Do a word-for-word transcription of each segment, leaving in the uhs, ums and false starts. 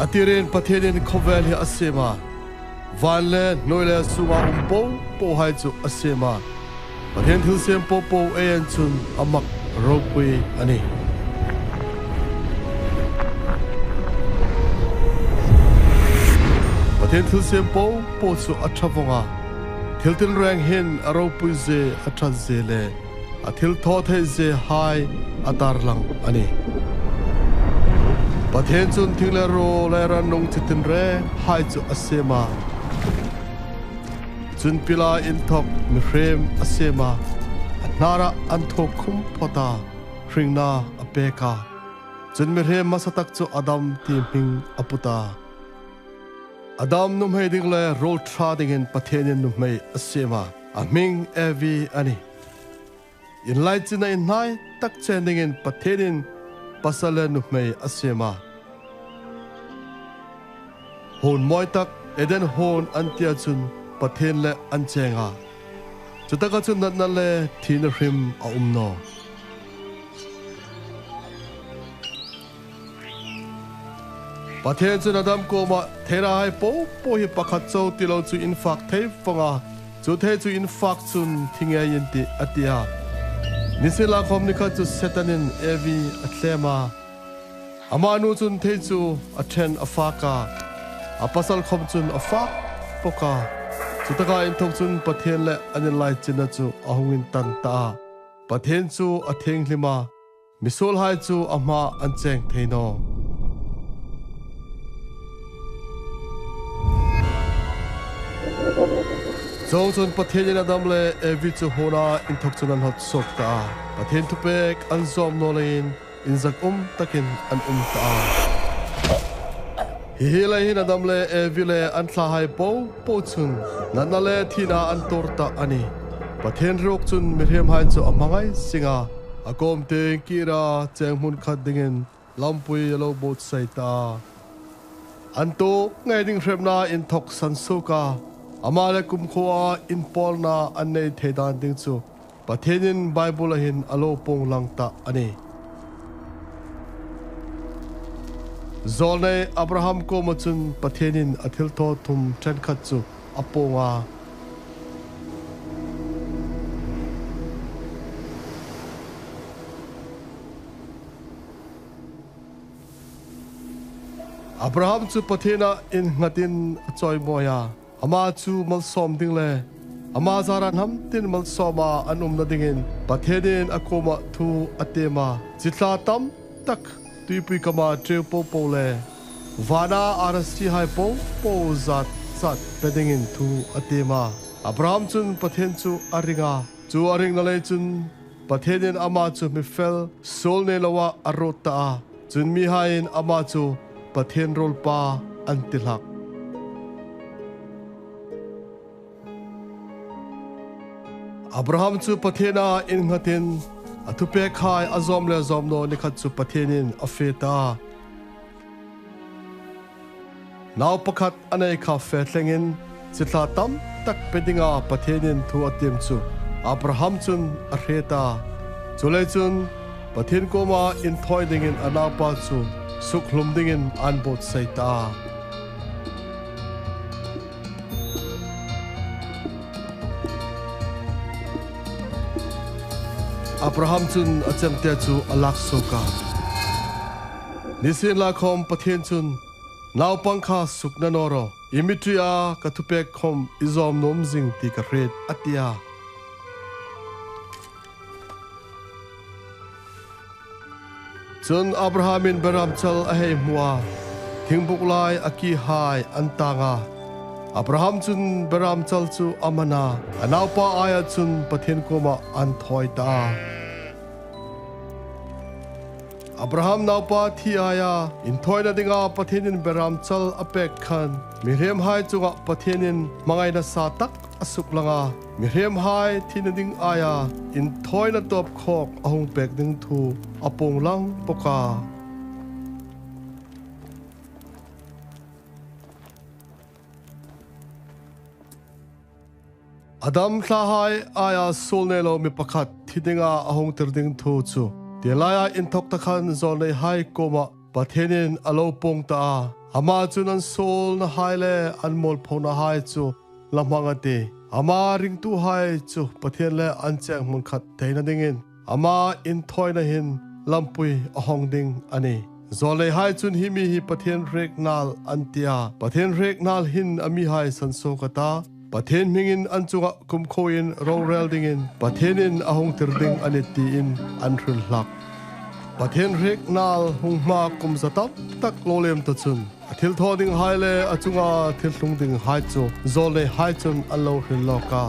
A tirin Pathienin khawvel hi a siem a, van le hnuoi le sunga um po pohai chu a siem a. Pathien thilsiem po po ei en chun a mak ropui a nih. Pathien thilsiem po po chu a ṭha vawng a, thil tinreng hin a ropui zie, a ṭhat zie le a thil thaw thei zie hai a tarlang a nih. Pathien chun thing le ruo le rannung chi tinreng hai chu a siem a. Chun pila inthawk mihriem a siem a, a hnara an thaw khum phawt a, hringna a pek a. Chun mihriem hmasa tak chu Adam ti hming a put a. Adam nuhmei ding le ruol ṭha dingin Pathienin nuhmei a siem a, a hming Evi a nih. Inlaichinna inhnai tak chen dingin Pathienin pasal le nuhmei a siem a. Huon mawi tak Eden huon an tia chun Pathien le an cheng a. Chutaka chun natna le thina hrim a um naw. Pathien chun Adam kuomah, "Theirahai po po hi pakhat chau ti lo chu in fak thei vawng a, chu thei chu in fak chun thi ngei in tih," a ti a. Nisienlakhawm ni khat chu Setanin Evi a tlem a. Ama nu chun thei chu a ṭhen a fak a, a pasal khawm chun a fak bawk a. Chutaka inthawk chun Pathien le an inlaichinna chu a hung intan ta a. Pathien chu a thienghlim a, misuolhai chu a hma an cheng thei naw. Chuongchun Pathienin Adam le Evi chu huona inthawk chun an hlawt suok ta a. Pathien thupek an zawm naw leiin inzak um takin an um ta a. Hi hi lai hin Adam le Evi le an thlahai po po chun natna le thina an tuor ta a nih. Pathien ruok chun mihriemhai chu a hmangai zing a, a kuom tieng kira cheng hmun khat dingin lampui a lo buotsai ta a. An tuok ngei ding hrepna inthawk sansuok a, ama le kumkhuoa inpawlna an nei thei dan ding chu Pathienin Bible-a hin a lo puong lang ta a nih. Zawlnei Abraham kuoma chun Pathienin a thilthaw thum ṭhenkhat chu a puong a. Abraham chu Pathiena innghatin a chawimawi a. Ama chu malsawm ding le ama zara hnam tin malsawma an umna dingin Pathienin a kuoma thu a tiem a. Chithla tam tak, tuipui kama ṭeu po po le vana arasihai po po zat zat pe dingin thu a tiem a. Abraham chun Pathien chu a ring a. Chu a ringna lei chun Pathienin ama chu mi fel suol nei loa a ruot ta a. Chun mihaiin ama chu Pathien ruolpa an ti hlak. Abraham chu Pathiena innghatin a thupekhai a zawm le zawm naw ni khat chu Pathienin a fe ta a. Nau pakhat a nei kha fe thlengin chithla tam tak pe dinga Pathienin thu a tiem chu Abraham chun a hre ta. Chulei chun Pathien kuoma inthawi dingin a naupa chu sukhlum dingin an buotsai ta. Abraham chun a chemte chu a lak suok a. Nisienlakhawm Pathien chun, "Naupang kha sukna naw rawh, i mi ṭi a, ka thupek khawm i zawm nuom zing ti ka hriet," a ti a. Chun Abrahamin beramchal a hei hmu a, thingbuk lai a kihai an tang a. Abraham chun beramchal chu a man a, a naupa aia chun Pathien kuoma an thawi ta a. Abraham naupa thi aia inthawina dinga Pathienin beramchal a pek khan, mihriemhai chunga Pathienin hmangaina sa tak a suklang a, mihriemhai thina ding aia inthawina tawpkhawk a hung pek ding thu a puong lang bawk a. Adam thlahai aia suol nei lo mi pakhat thi dinga a hung tir ding thu chu, tilaia inthawk ta khan zawlneihai kuoma Pathienin a lo puong ta a. Ama chun an suolnahai le an mualphonahai chu la hmang a tih. Ama ringtuhai chu Pathien le an cheng hmun khat theina dingin ama inthawina hin lampui a hawng ding a nih. Zawlneihai chun hi mi hi Pathien hreknal an ti a. Pathien hreknal hin a mihai sansuok a ta. Pathien hmingin an chunga kumkhuoin rorel dingin Pathienin a hung tir ding a nih tiin an hril hlak. Pathien hreknal hung hma kum za tam tak lo lem ta chun a thilthaw dinghai le a chunga thil tlung dinghai chu zawlneihai chun an lo hril lawk a.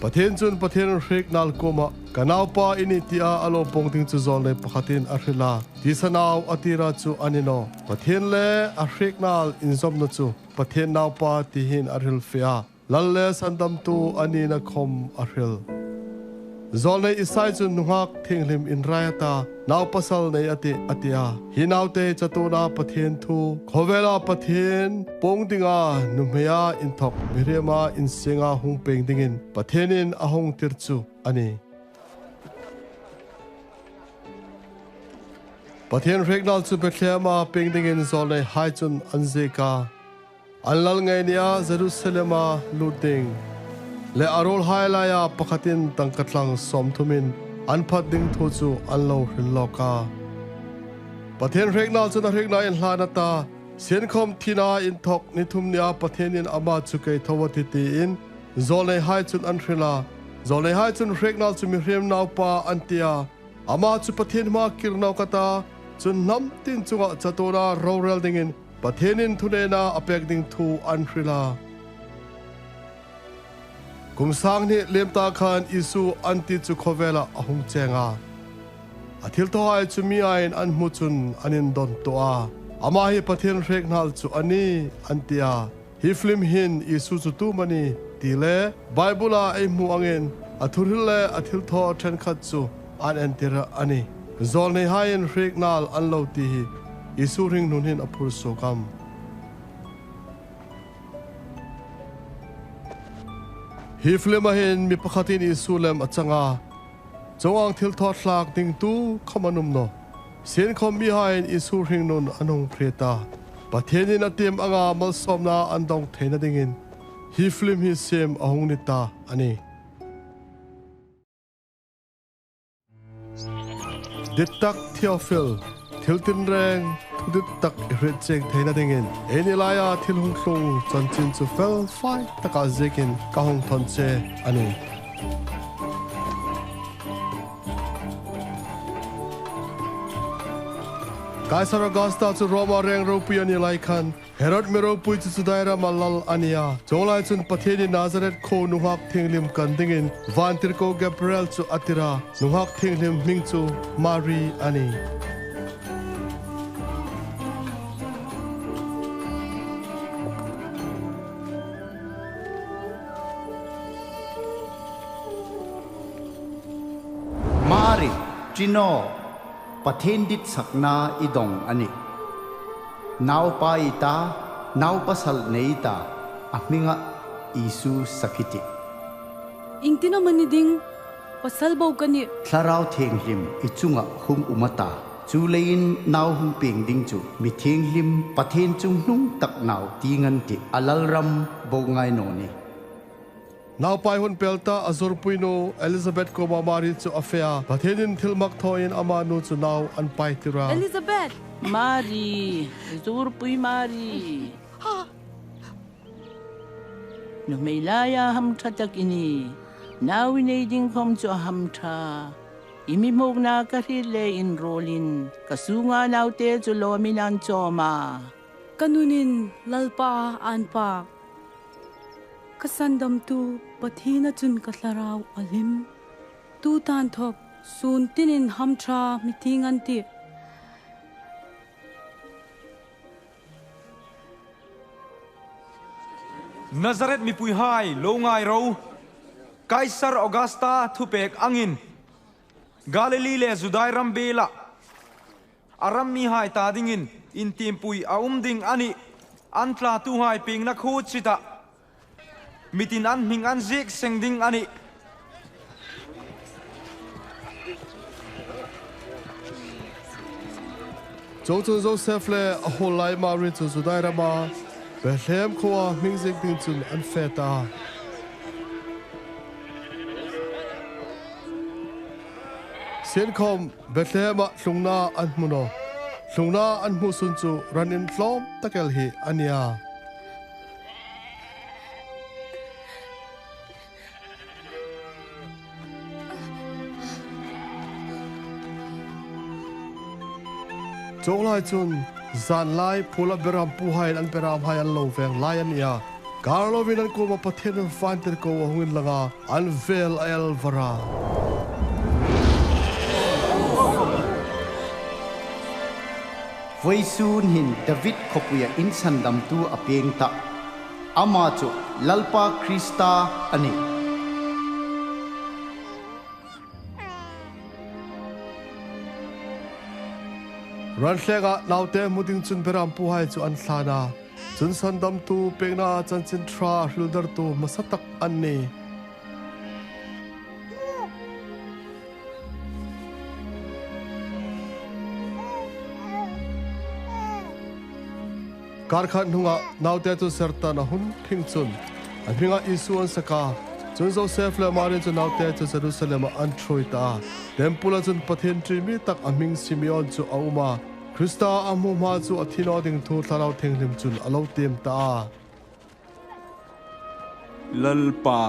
Pathien chun Pathien hreknal kuoma, "Ka naupa i nih," tia a lo puong ding chu zawlnei pakhatin a hril a. Tisa nau a tira chu a ni naw. Pathien le a hreknal inzawmna chu Pathien naupa ti hin a hril fe a. Lal le sandamtu a nina khawm a hril. Zawlnei Isai chun nunghak thienghlim inrai a ta, nau pasal nei a tih, a ti a. Hi naute chatuona Pathien thu, khawvela Pathien puong dinga nuhmeia inthawk, mihriema insienga hung pieng dingin Pathienin a hung tir chu a nih. Pathien hreknal chu Bethlehema pieng dingin zawlneihai chun an ziek a. An lal ngei nia Jerusalema lut ding le a ruolhai laia pakhatin tangka tlang sawmthumin an phat ding thu chu an lo hril lawk a. Pathien hreknal chun a hrekna inhlan a ta, sienkhawm thina inthawk ni thum nia Pathienin ama chu kei tho a tih tiin zawlneihai chun an hril a. Zawlneihai chun hreknal chu mihriem naupa an ti a. Ama chu Pathien hmaa kir nawk a ta, chun hnam tin chunga chatuona rorel dingin Pathienin thunena a pek ding thu an hril a. Kum sang hni lem ta khan Isu an ti chu khawvela a hung cheng a. A thilthawhai chu mi aiin an hmu chun an indontuo a. Ama hi Pathien hreknal chu a nih, an ti a. Hi film hin Isu chu tu am a ni ti le Bible-a ei hmu angin a thuhril le a thilthaw ṭhenkhat chu an entir a nih. Zawlneihaiin hreknal an lo ti hi Isu hringnun hin a phur suok am? Hi film-a hin mi pakhatin Isu lem a chang a. Chuong ang thilthaw thlak ding tu khawm an um nawh. Sienkhawm mihaiin Isu hringnun an hung hriet a. Pathienin a tiem anga malsawmna an dawng theina dingin hi film hi siem a hung ni ta a nih. Dittak Theophil, thil tinreng, thu dittak i hriet chieng theina dingin eini laia thil hung tlung chanchin chu fel fai taka ziekin ka hung thawn che a nih. Kaisar Augusta chu Roma reng ropui a ni lai khan, Herod mi ropui chu Judai rama lal a ni a. Chuong lai chun Pathienin Nazareth khuo nunghak thienghlim kan dingin vantirko Gabriel chu a tir a. Nunghak thienghlim hming chu Mari a nih. Mari, ṭi naw, Pathien ditsakna i dawng a nih. Naupa i ta, nau pasal nei i ta, a hminga Isu sak i tih. Iengtin am a ni ding, pasal bok ka nih. Thlarau Thienghlim i chunga hung um a ta. Chuleiin nau hung pieng ding chu mi thienghlim Pathien chunghnung tak nau tieng an tih, a lalram bo ngai naw ni. Naupai hun pel ta a zurpuinu Elizabeth kuoma Mari chu a fe a. Pathienin thilmak thawin ama nu chu nau an paitir a. Elizabeth! Mari, zurpui Mari. Nuhmei laia hamṭha tak i nih. Nau i nei ding khawm chu a hamṭha. I mi hmuokna ka hriet le inruolin ka sunga naute chu lawmin an chawm a. Ka nunin Lalpa an pak. Ka sandamtu Pathiena chun ka thlarau a hlim. Tu tan thawk sun tinin hamṭha mi tieng an tih. Nazareth mipuihai, lo ngai ro. Kaisar Augusta thupek angin Galili le Judai ram bela a ram mihai ta dingin intiempui a um ding a nih. An tlatuhai piengna khuo chita mitin an hming an ziek seng ding a nih. Chuongchun Josef le a huol lai Mari chu Judai rama Bethlehem khuoa hming ziek ding chun an fe ta. Sienkhawm Bethlehema tlungna an hmu naw. Tlungna an hmu sun chu ran intlawm tak el hi a nih a. Chuong lai chun, zan lai, phula beram puhai an beramhai an lo veng lai a nih a. Kar lovin an kuoma Pathien vantirko a hung inlang a, an vel a el var a. Vawisun hin David khawpuia insandamtu a pieng ta. Ama chu Lalpa Krista a nih. Ran tlenga naute hmu ding chun beram puhai chu an thlan a. Chun sandamtu piengna chanchin ṭha hrildartu hmasa tak an nih. Kar khat hnunga naute chu ser tan a hung phing chun, a hminga Isu an sak a. Chun Josef le Mari chu naute chu Jerusalema an ṭhuoi ta a. Tempula chun Pathien ṭi mi tak a hming Simeon chu a um a. Krista a hmu hma chu a thi naw ding thu Thlarau Thienghlim chun a lo tiem ta a. Lalpa,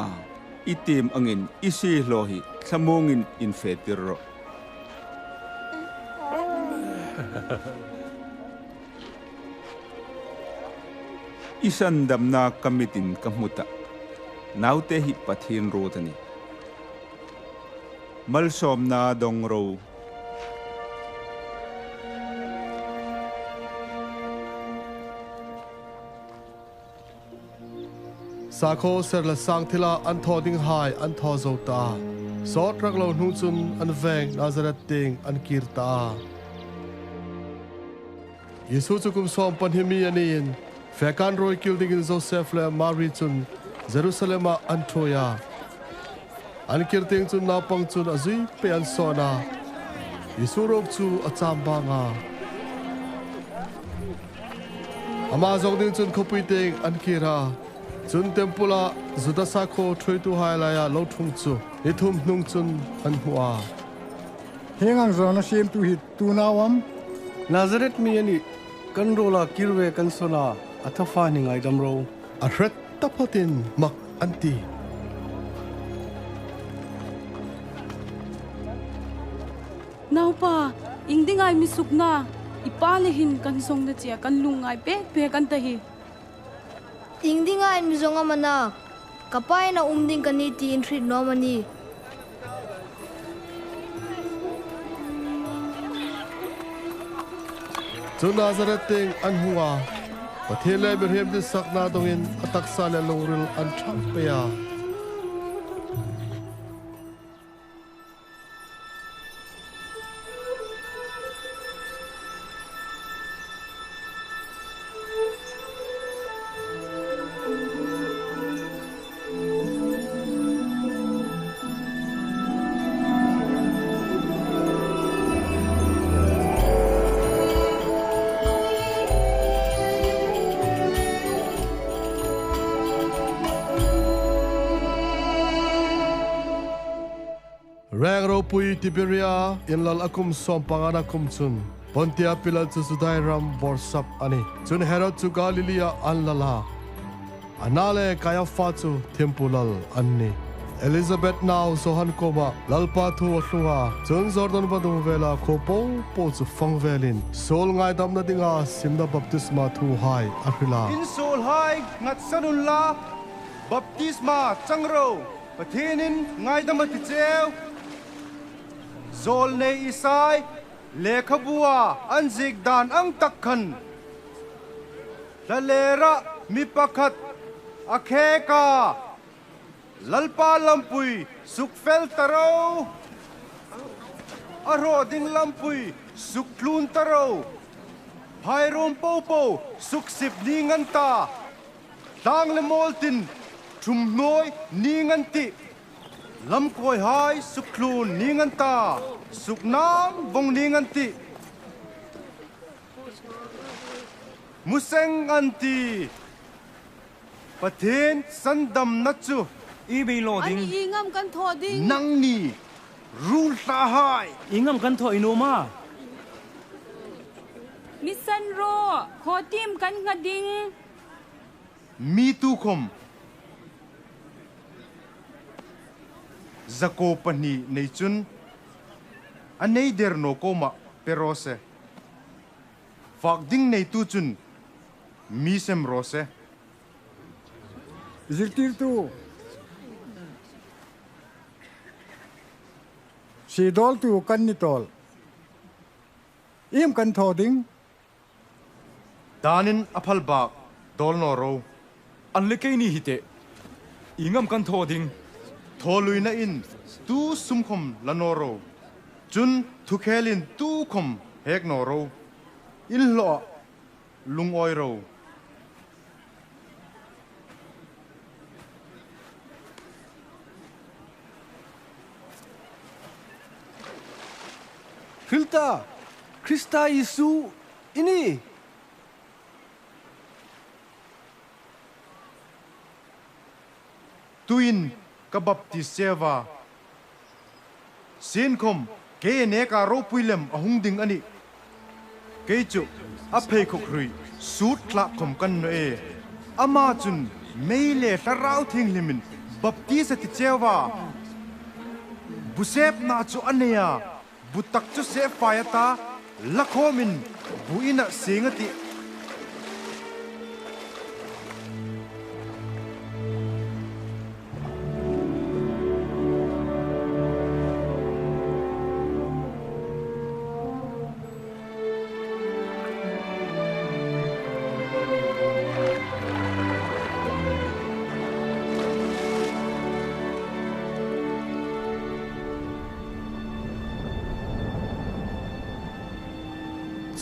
i tiem angin i siehlaw hi thlamuongin infetir rawh. I sandamna ka mitin ka hmu ta. Naute hi Pathien ruot a nih. Malsawmna dong ro. Sakhuo ser le sang thila an thaw dinghai an thaw zo ta. Sawt rak lo hnung chun an veng Nazareth tieng an kir ta. Isu chu kum sawm pahni mi a niin, fekan ruoi kil dingin Josef le Mari chun Jerusalema an ṭhuoi a. An kir tieng chun naupang chun a zui pei an sawn a. Isu ruok chu a cham bang a. Ama zawng ding chun khawpui tieng an kir a. Chun tempula Juda sakhuo ṭhuoituhai laia lo ṭhung chu ni thum hnung chun an hmu a. Hieng ang zawngna siemtu hi tu nau am? Nazareth mi a nih, kan ruola kir ve kan sawn a, a thafa ni ngaidam ro. A hre taphatin mak an ti. Naupa, iengdinga i mi sukna, i pa le hin kan zawngna chea kan lungngai pek pek an ta hi. Iengdinga i mi zawng am a na, ka pain a um ding ka nih tiin hriet naw am a nih? Chun Nazareth tieng an hung a, Pathien le mihriem ditsakna dongin a taksa le lungril an ṭhang pei a. Reng ropui Tiberia inlal a kum sawm pangana kum chun, Pontia Pilat chu Judai ram bawrsap a nih. Chun Herod chu Galilee-a an lal a. Anna le Kaiapha chu thiempu lal an nih. Elizabeth nau Johan kuoma Lalpa thu a thlung a. Chun Jordan vadung vela khuo po po chu fang velin, suol ngaidamna dinga simna baptisma thuhai a hril a. In suolhai nghatsan unla, baptisma chang ro. Pathienin ngaidam a ti cheu. Zawlnei Isai lekhabua an ziek dan ang tak khan, hla lera mi pakhat a khek a, Lalpa lampui sukfel ta ro, a hraw ding lampui sukthlun ta ro, phairuom po po suksip ning an ta. Tlang le mawl tin ṭhum hnuoi ning an tih. Lamkawihai sukthlun ning an ta. Suknam vawng ning an tih. Mu seng an ti. Pathien sandamna chu. I beidong ding. Ani, ieng am kan thaw ding? Nangni, ruol hlahai. Ieng am kan thaw i nuom a? Mi san ro, khaw tiem kan ngha ding. Mi tukhom zako pahni nei chun a nei der naw kuoma pe raw se. Fak ding neitu chun mi sem raw se. Zirtirtu. Siedawltu kan ni tawl. Iem kan thaw ding? Danin a phal bak dawl naw ro. An le keini hi teh. Ieng am kan thaw ding? Thawluinain tu sum khom la naw ro. Chun thukhelin tu khom hek naw ro. Inhlawh lungawi ro. Hril ta, Krista Isu i ni. Tuin ka baptis cheu a. Sienkhom kei neka ropui lem a hung ding a nih. Kei chu a pheikhawk hrui sut tlak khom ka ni naw e. Ama chun mei le Thlarau Thienghlimin baptis a ti cheu a. Bu sepna chu a nei a. Bu tak chu sep fai a ta, la khawmin bu inah seng a tih.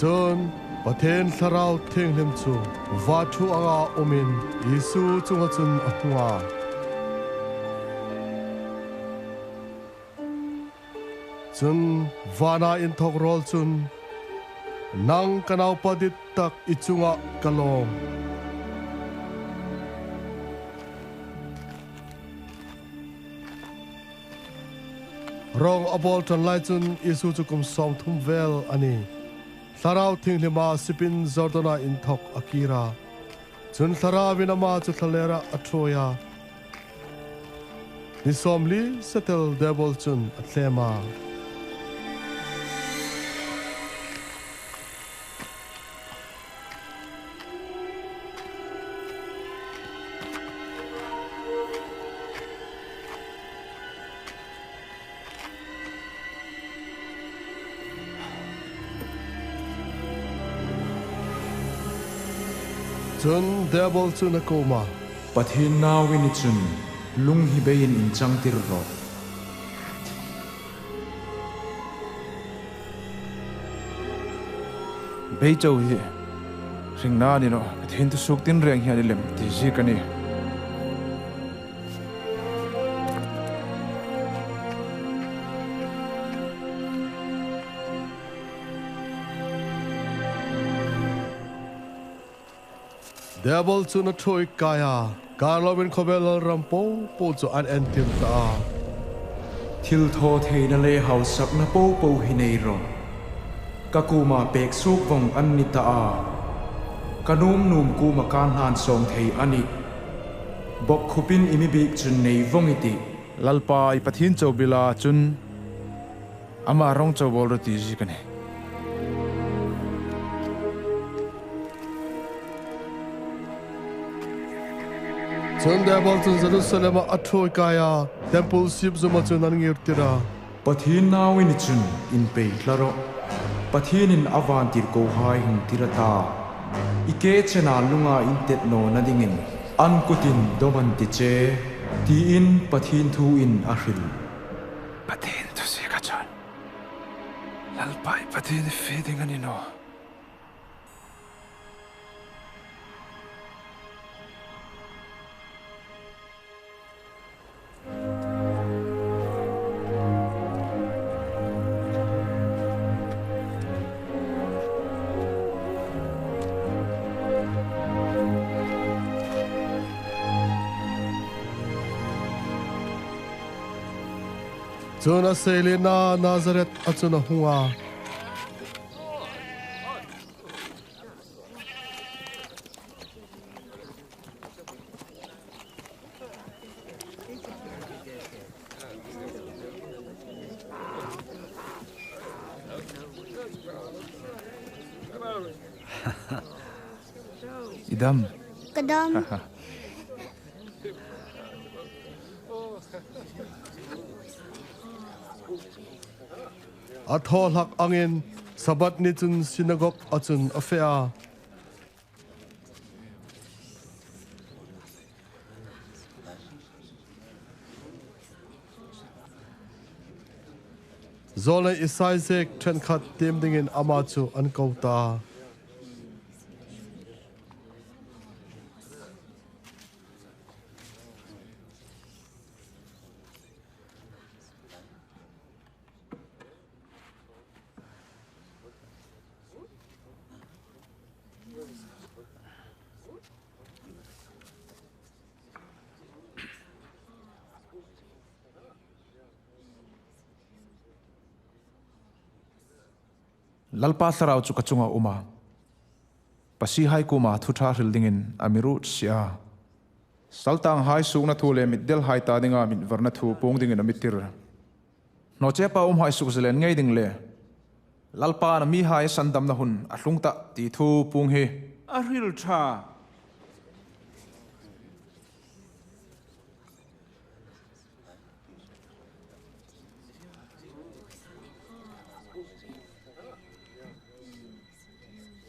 Chun Pathien Thlarau Thienghlim chu va thu anga umin Isu chunga chun a hung a. Chun vana inthawk rawl chun, "Nang ka naupa dittak, i chunga ka lawm." Rawng a bawl ṭan lai chun Isu chu kum sawmthum vel a ni. Thlarau Thienghlima sipin Jordana inthawk a kir a. Chun Thlarauin ama chu thlalera a ṭhuoi a. Ni sawmli setel Diabol chun a thlem a. Chun Diabol chun a kuoma, "Pathien nau i ni chun lung hi beiin inchangtir rawh. Bei chau hi hringna a ni nawh, Pathien thu suok tinreng hi a ni lem ti ziek a nih." Diabol chun a ṭhuoi kai a, kar loin khawvel lalram popo chu an entir ta a. "Thilthawtheina le hausakna popo hi nei rawh. Ka kuoma pek suok vong an ni ta a. Ka nuom nuom kuoma ka hnansawng thei a nih. Bawk khupin i mi biek chun nei vong i tih. Lalpa i Pathien chau bila chun ama rawng chau bawl rawh ti ziek a nih." Chun Diabol chun Jerusalema a ṭhuoi kai a, temple sip zuma chun an ngirtir a. "Pathien nau i ni chun inpeitla rawh. Pathienin a vantirkohai hung tir a ta. I ke chena lunga intet nawna dingin an kutin dawm an ti che," tiin Pathien thuin a hril. Pathien thu ziek a chun Lalpa i Pathien i fe ding a ni nawh. Chun a seilienna Nazareth-a chun a hung a. I dam. Ka dam. A thaw hlak angin Sabbath ni chun synagogue-a chun a fe a. Zawlnei Isai zek ṭhenkhat tiem dingin ama chu an ko ta. Lalpa Thlarau chu ka chunga um a. Pasiehai kuoma thu ṭha hril dingin a mi ruotsak a. Saltanghai suokna thu le mitdelhai ta dinga mitvarna thu puong dingin a mi tir. Hnawtchepa umhai sukzalen ngei ding le Lalpa'n a mihai sandamna hun a tlung tah ti thu puong hi a hril ṭha.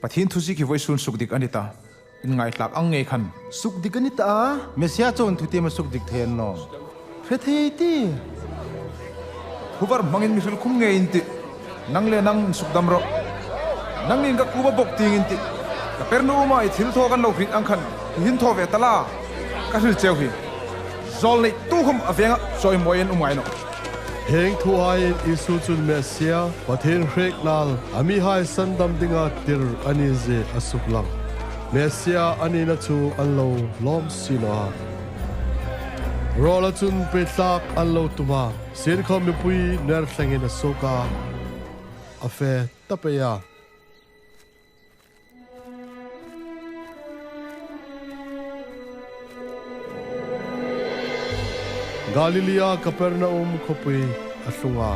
Pathien thu ziek hi vawisun sukdik a ni ta. Inngaithlak ang ngei khan. Sukdik a ni ta a. Messia chun thutiem a sukdik thei a ni naw. Hre thei ti. Thuvar hmangin mi hril khum ngei in tih. Nang le nang insukdam rawh. Nangnin ka kuoma bawk tieng in tih. Kapernauma i thilthaw kan lo hriet ang khan, i hin thaw ve ta la. Ka hril cheu hi. Zawlnei tukhawm a vengah chawimawiin um ngai nawh. Hieng thuhaiin Isu chun Messia, Pathien hreknal, a mihai sandam dinga tir a ni zie a suklang. Messia a nina chu an lo lawm si naw a. Rawla chun peithlak an lo tum a. Sienkhawm mipui nerthlengin a suok a. A fe ta pei a. Galilee-a Kapernaum khawpui a tlung a.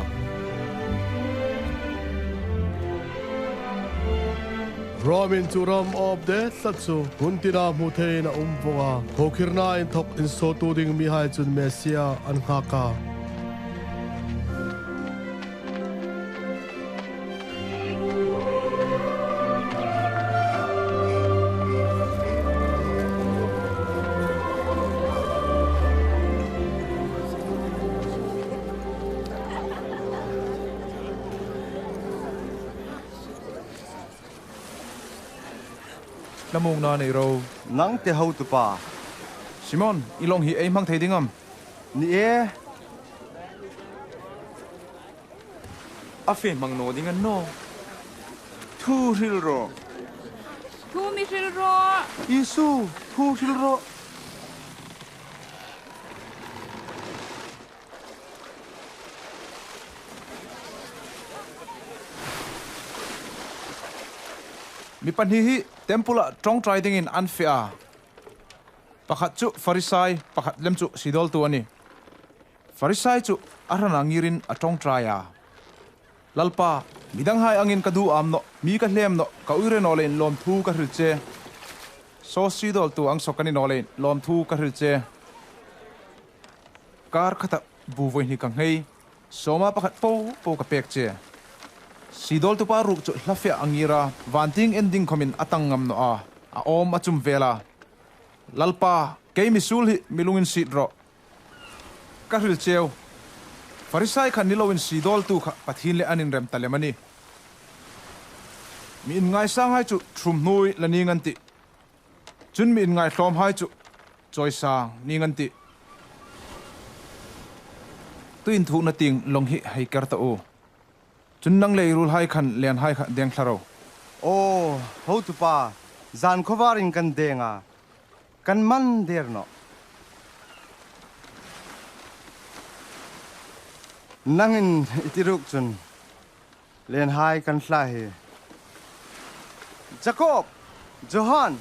Rom-in chu ram awp de tlat chu hun tina hmu theiin a um vawng a. Khawkhirna inthawk insawtu ding mihai chun Messia an nghak a. Hla muongna nei ro. Nang te hotupa. Simon, i lawng hi ei hmang thei ding am? Ni e. A fe hmang naw ding a ni naw. Thu hril rawh. Thu mi hril rawh. Isu, thu hril rawh. Mi pahni hi temple-a ṭawngṭai dingin an fe a. Pakhat chu Farisai, pakhat lem chu sidawltu a nih. Farisai chu a hrana ngirin a ṭawngṭai a. Lalpa, midanghai angin ka duham nawh, mi ka hlem nawh, ka uire naw leiin lawmthu ka hril che. Saw sidawltu ang saw ka ni naw leiin lawmthu ka hril che. Kar khata bu vawi hni ka nghei, sawma pakhat po po ka pek che. Sidawltupa ruok chu hla fea a ngir a, vantieng en ding khawmin a tang ngam naw a, a awm a chum vel a. Lalpa, kei mi suol hi mi lunginsiet rawh. Ka hril cheu. Farisai kha ni loin sidawltu kha Pathien le an inrem ta lem a nih. Mi inngaisânghai chu ṭhum hnuoi la ning an tih. Chun mi inngaithlâwmhai chu chawisâng ning an tih. Tuin thuokna tieng lawng hi hei ker ta u. Chun nang le i ruolhai khan lienhai kha deng thla ro. Aw, hotupa, zan khawvarin kan deng a, kan man der nawh. Nangin i ti ruok chun lenhai kan hla hi. Jakob, Johan.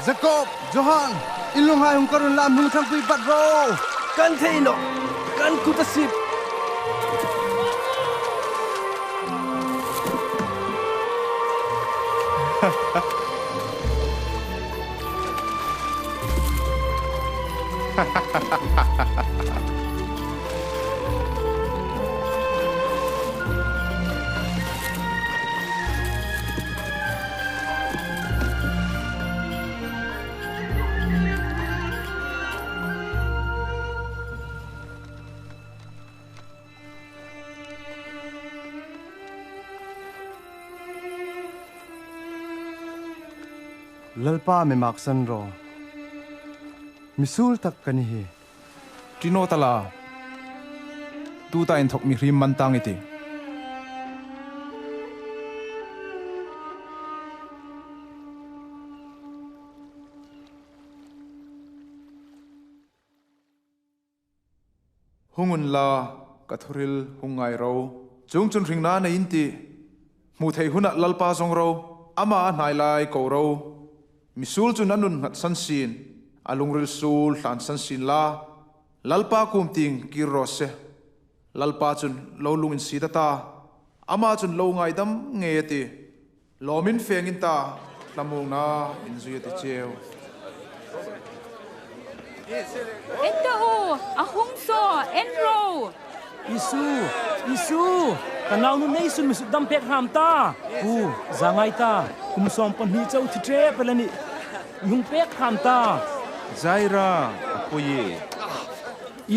Jakob, Johan, in lunghai hung kar unla, hmun ṭhangpui bat ro. Kan thei nawh, kan kut a sip. Lalpa, mi maksan ro. Mi suol tak ka ni hi. Ṭi naw ta la. Tuta inthok mihriem man tang i tih. Hung unla, ka thuhril hung ngai ro. Chuongchun hringna nei in tih. Hmu thei hunah Lalpa zawng ro. Ama a hnai lai ko ro. Mi suol chun a nun nghatsan sien, a lungril suol hlansan sien la. Lalpa kuom tieng kir raw se. Lalpa chun lo lunginsiet a ta. Ama chun lo ngaidam ngei a tih. Lawmin feng in ta, thlamuongna inzui a ti cheu. En ta u, a hung saw, en ro. Isu, Isu, ka naunu Neisun mi sukdam pek hram ta. U, za ngai ta, kum sawmpahni chau thi ṭhep el a nih. I hung pek hram ta. Zaira, a poi ie.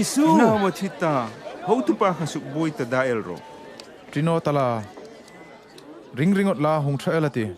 Isu. Nau a thi ta, hotupa kha sukbuoi ta da el ro. Ṭi naw ta la. Ring ringawt la, hung ṭha el a tih.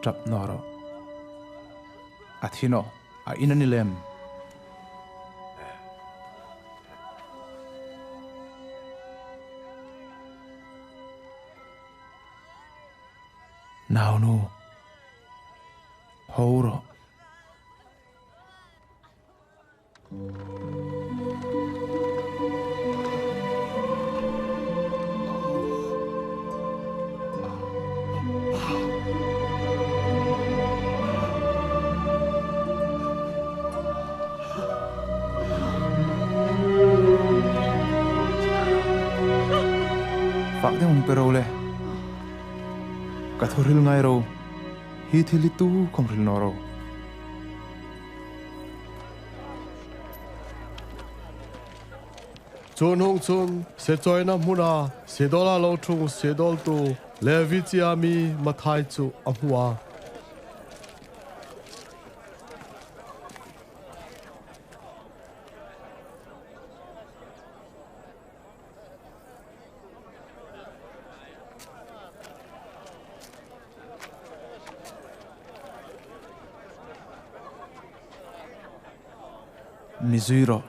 Ṭap naw ro. A thi naw, a in a ni lem. Naunu. Ho ro. Fak ding hung pe ro le. Ka thuhril ngai ro. Hi thil hi tu khawm hril naw ro. Chu hnung chun, se chawina hmuna, sedawla lo ṭhung sedawltu, Levi chea mi Mathai chu a hmu a. Mi zui ro.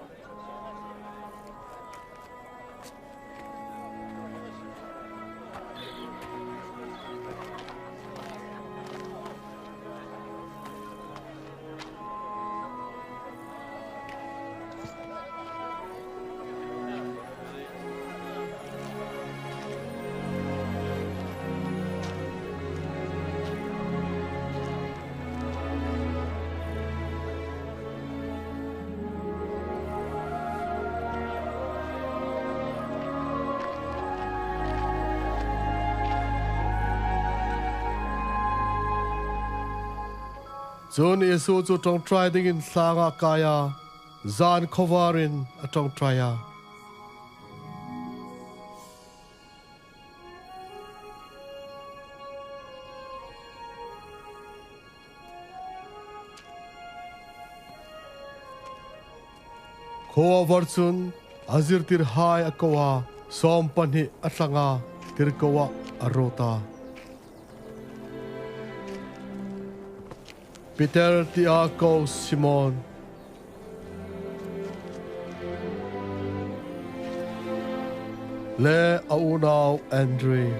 Chun Isu chu ṭawngṭai dingin tlanga a kai a, zan khawvarin a ṭawngṭai a. Khuo a var chun a zirtirhai a ko a, sawmpahni a tlang a, tirkoa a ruot a. Peter tia ko Simon, le a unau Andrew,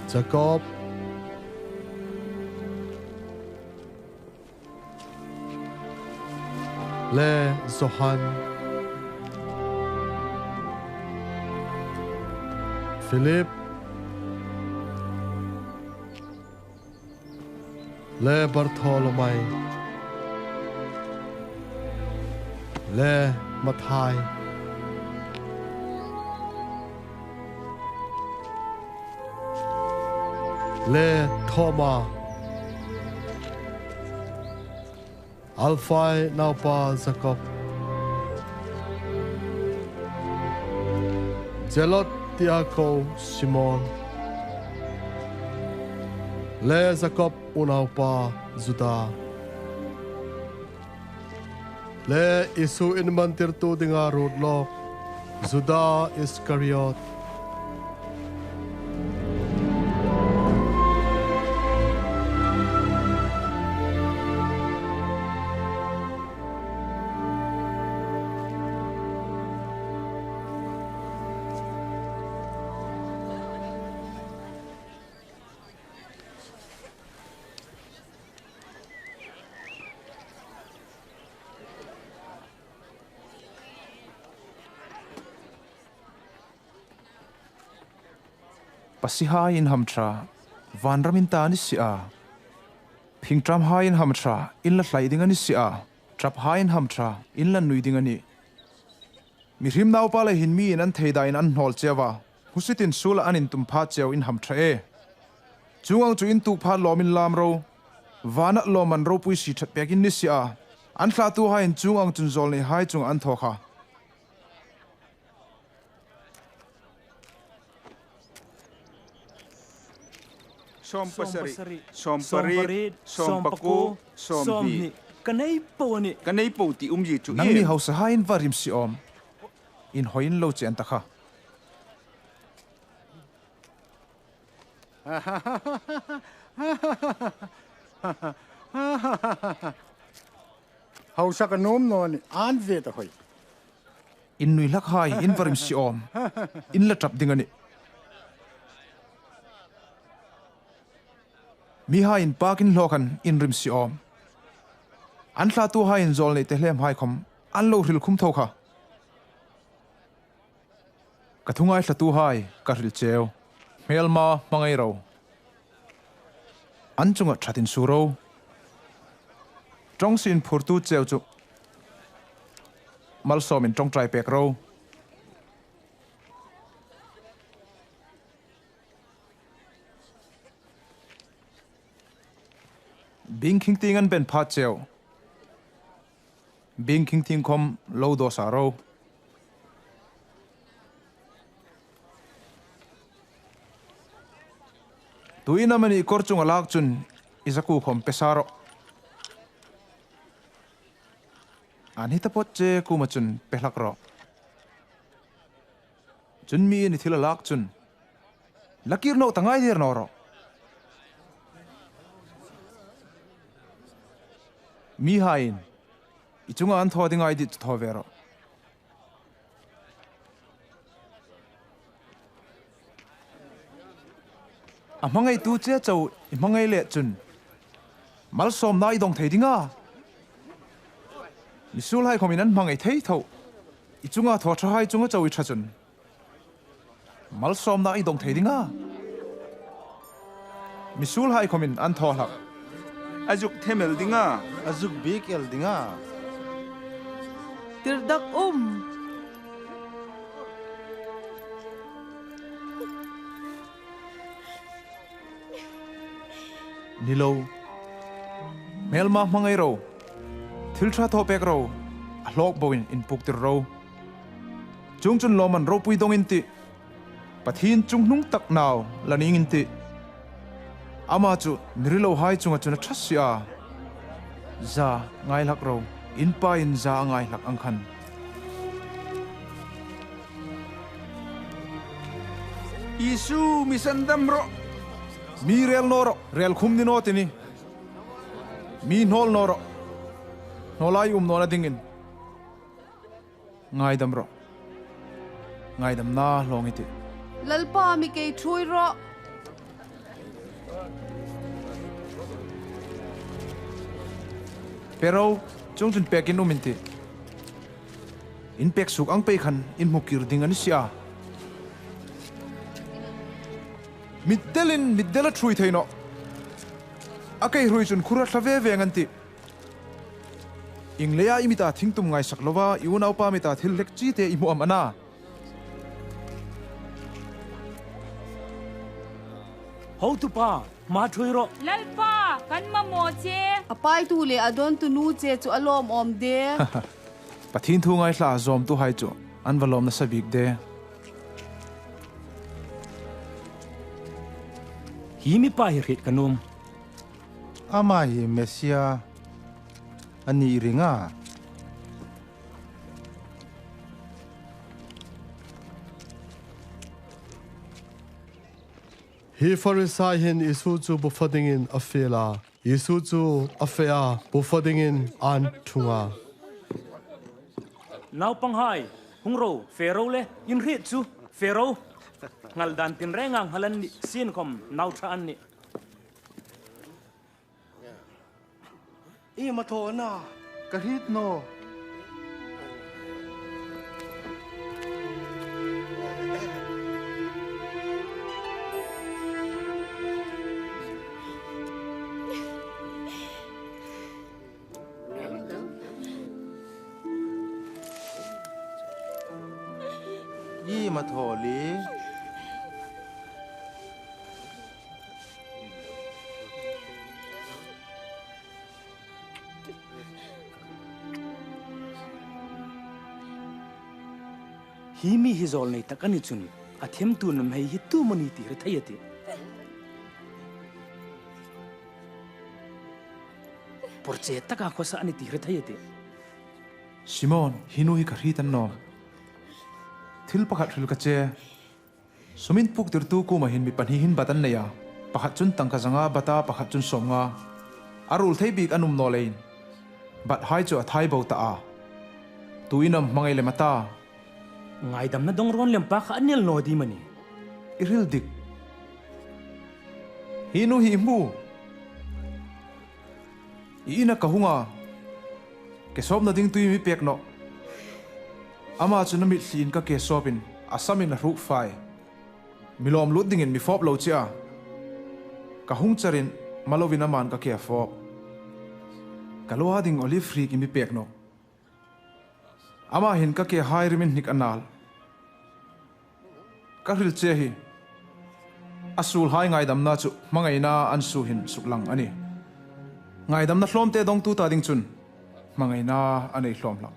Jakob, le Johan, Philip, le Bartholomai, le Mathai, le Thoma, Alfai naupa Jakob, Zelot tia ko Simon, le Jakob unaupa Juda, le Isu inhmantirtu dinga ruot lawk Juda Iskariot. Pasihai in hamṭha, vanramin ta ni si a. Phingṭamhai in hamṭha, in la hlai ding a ni si a. Ṭaphai in hamṭha, in la nui ding a nih. Mihriem Naupa le hin miin an thei dingin an hnawl cheu a, hmusitin suola an intum pha cheu in hamṭha e. Chuong ang chu in tuok pha lawm inlam ro. Vana lawmman ropui si ṭhat pekin ni si a. An thlatuhaiin chuong ang chun zawlneihai chunga an thaw kha. Sawmpasari, sawmpariet, sawmpakuo, sawmhni. Ka nei po a nih. Ka nei po ti umzie chu nangni hausahaiin va rimsi awm. Inhawi in lo chen ta kha. Hausa ka nuom naw a nih, an ve ta hoi. In nui hlakhai in va rimsi awm. In la ṭap ding a nih. Mihai inpakin hlaw khan in rimsi awm. An thlatuhaiin zawlnei tehlemhai khawm an lo hril khum tho kha. Ka thungai thlatuhai ka hril cheu. Hmelma hmangai ro. An chunga ṭhatin suo ro. Ṭawngsie inphurtu cheu chu malsawmin ṭawngṭai pek ro. Bing khing tieng an ben pha cheu. Bing khing tieng khawm lo daw sa ro. Tuin amanih kawr chunga lak chun i zakuo khawm pe sa rawh. An hi taphawt che kuoma chun pe hlak rawh. Chun miin i thil a lak chun la kir naw ta ngai der naw rawh. Mihaiin i chunga an thaw ding a ni ti chu thaw ve rawh. A hmangaitu che chau i hmangai leh chun malsawmna i dawng thei ding a. Misuolhai khawmin an hmangai thei tho. I chunga thaw ṭhahai chunga chau i ṭha chun malsawmna i dawng thei ding a. Misuolhai khawmin an thaw hlak. A zuk them el ding a. A zuk biek el ding a. Tirdakum. ni lo. Hmelma hmangai ro. Thil ṭha thaw pek ro. A hlawk boin inpuktir ro. Chuongchun lawmman ropui dawng in tih. Pathien chunghnung tak nau la ning in tih. Ama chu mi rilohai chunga chun a ṭha si a. Za ngai hlak ro. In Pain za a ngai hlak ang khan. Isu, mi sandam rawh. Mi rel naw rawh, rel khum ni naw ti ni. Mi hnawl naw rawh. Hnawlai um nawna dingin. Ngaidam rawh. Ngaidamna hlawng i tih. Lalpa, mi kei ṭhuoi rawh. Pe ro, chuongchun pekin um in tih. In pek suok ang pei khan in hmu kir ding a ni si a. Mitdelin mitdel a ṭhuoi thei nawh. A kei hruoi chun khura thla ve ve ngan tih. Ieng leia i mita thingtum ngaisak lova i unaupa mita thil hlek chi te i hmu am a na? Hotupa, hma ṭhuoi rawh. Lalpa, kan mamaw che. A paitu le a dawntu nu che chu a lawmawm de. Pathien thu ngaithla zawmtuhai chu an va lawm nasa bik de. Hi mipa hi hriet ka nuom. Ama hi Messia a ni ring a. Hi Farisai hin Isu chu bu fa dingin a fiel a. Isu chu a fe a, bu fa dingin an thung a. Naupanghai, hung ro, fe ro le, in hriet chu, fe ro. Ngal dan tin reng ang hal an nih, sien khom, nau ṭha an nih. Iem a thaw a na? Ka hriet naw. Iem a thaw le? Hi mi hi zawlnei tak a ni chun, a themtu nuhmei hi tu am a ni ti hre thei a tih. Pawrche taka khawsa a ni ti hre thei a tih. Simon, hi nu hi ka hriet a ni naw. Thil pakhat hril ka che. Sum inpuktirtu kuoma hin mi pahni hin bat an nei a. Pakhat chun tangka zanga bat a, pakhat chun sawmnga. A ruol thei bik an um naw leiin. Bathai chu a thai bo ta a. Tuin am hmangai lem a ta. Ngaidamna dawng rawn lem pa kha a nel naw ding am a ni? I hril dik. Hi nu hi i hmu. I ina ka hung a, ke sawpna ding tui mi pek nawh. Ama chun a mitthliin ka ke sawpin, a samin a hruk fai. Mi lawm lut dingin mi fawp lo che a. Ka hung charin, maloin aman ka ke a fawp. Ka lo a ding olive hrik i mi pek nawh. Ama hin ka kehai rimin hnik a nal. Ka hril che hi. A suolhai ngaidamna chu hmangaina an suo hin suklang a nih. Ngaidamna hlawmte dawngtu ta ding chun hmangaina a nei hlawm hlak.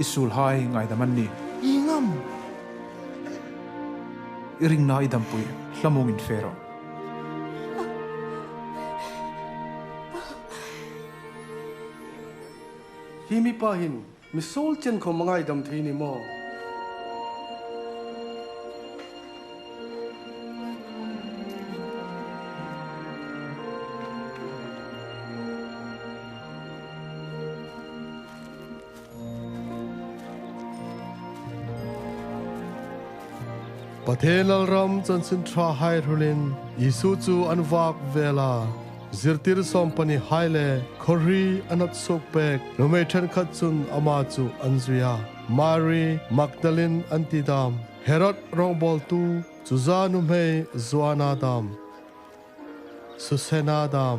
I suolhai ngaidam an nih. I ngam. I ringna i dampui hlamungin fe rawh. Hi mipa hin mi suol chen khom a ngaidam thei ni maw? Pathien lalram chanchin ṭhahai hrulin Isu chu an vak vel a. Zirtir sawmpahnihai le khawhri a nat suok pek nuhmei ṭhenkhat chun ama chu an zui a. Mari Magdalin an ti dam, Herod rawngbawltu Chuza nuhmei Joanna dam, Susana dam,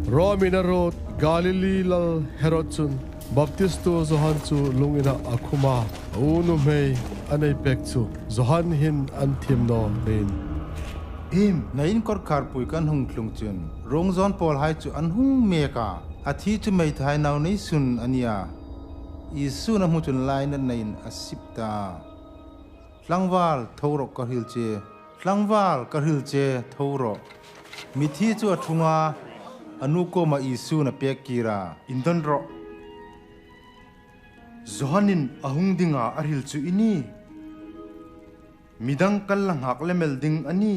Rom ina ruot Galili lal Herod chun Baptistu Johan chu lung inah a khum a, a u nuhmei a nei pek chu Johan hin an thiem naw leiin. Im, nai in kawrkhar pui kan hung tlung chun ruong zawn pawlhai chu an hung mek a, a thi chu meithai nau nei sun a nih a. Isun a hmu chun lainatnain a sip ta. Tlangval, tho rawh ka hril che. Tlangval, ka hril che, tho rawh. Mithi chu a thung a, a nu kuoma Isun a pek kir a. Indon rawh. Johanin a hung dinga a hril chu i ni. Midang kan la nghak lem el ding a ni.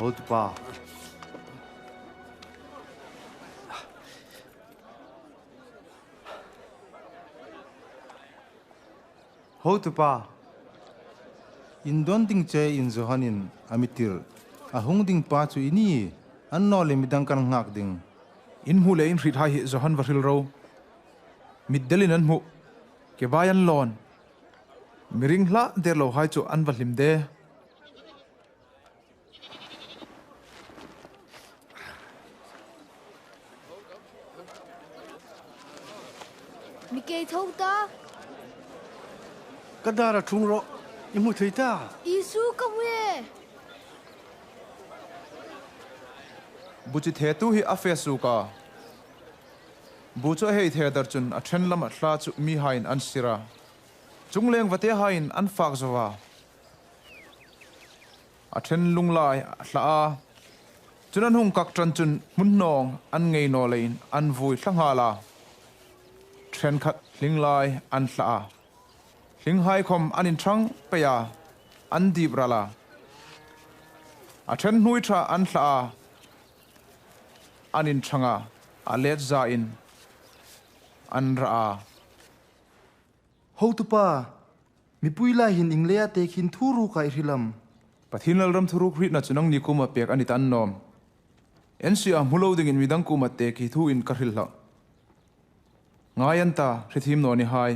Hotupa. Hotupa. Indon ding che, in Johanin a mi tir. A hung ding pa chu i ni, annawleh midang kan nghak ding. In hmuh le in hriethai hi Johan va hril ro. Mitdelin an hmu, kebai an lawn, mi ringhlak der lohai chu an va hlim de. Mi kei tho ta. Ka dara thung rawh, i hmu thei ta. Isu ka hmu e. Buchi thetu hi a fe suok a. Bu chu a hei the dar chun a ṭhen lama thla chu mihaiin an sir a. Chungleng vatehaiin an fak zo a. A ṭhen lunglai a thla a. Chun an hung kak ṭan chun hmun hnawng an ngei naw leiin an vui thla nghal a. Ṭhenkhat hlinglai an thla a. Hlinghai khom an inṭhang pei a, an dip ral a. A ṭhen hnuoi ṭha an thla a, an inṭhang a, a let zain an ra a. Hotupa, mipui lai hin ieng leia tekhin thu ruok a i hril am? Pathien lalram thuruk hrietna chu nangni kuoma pek a ni ta annawm. Ensia hmu lo dingin midang kuoma tekhi thuin ka hril hlak. Ngai an ta, hrethiem naw ni hai.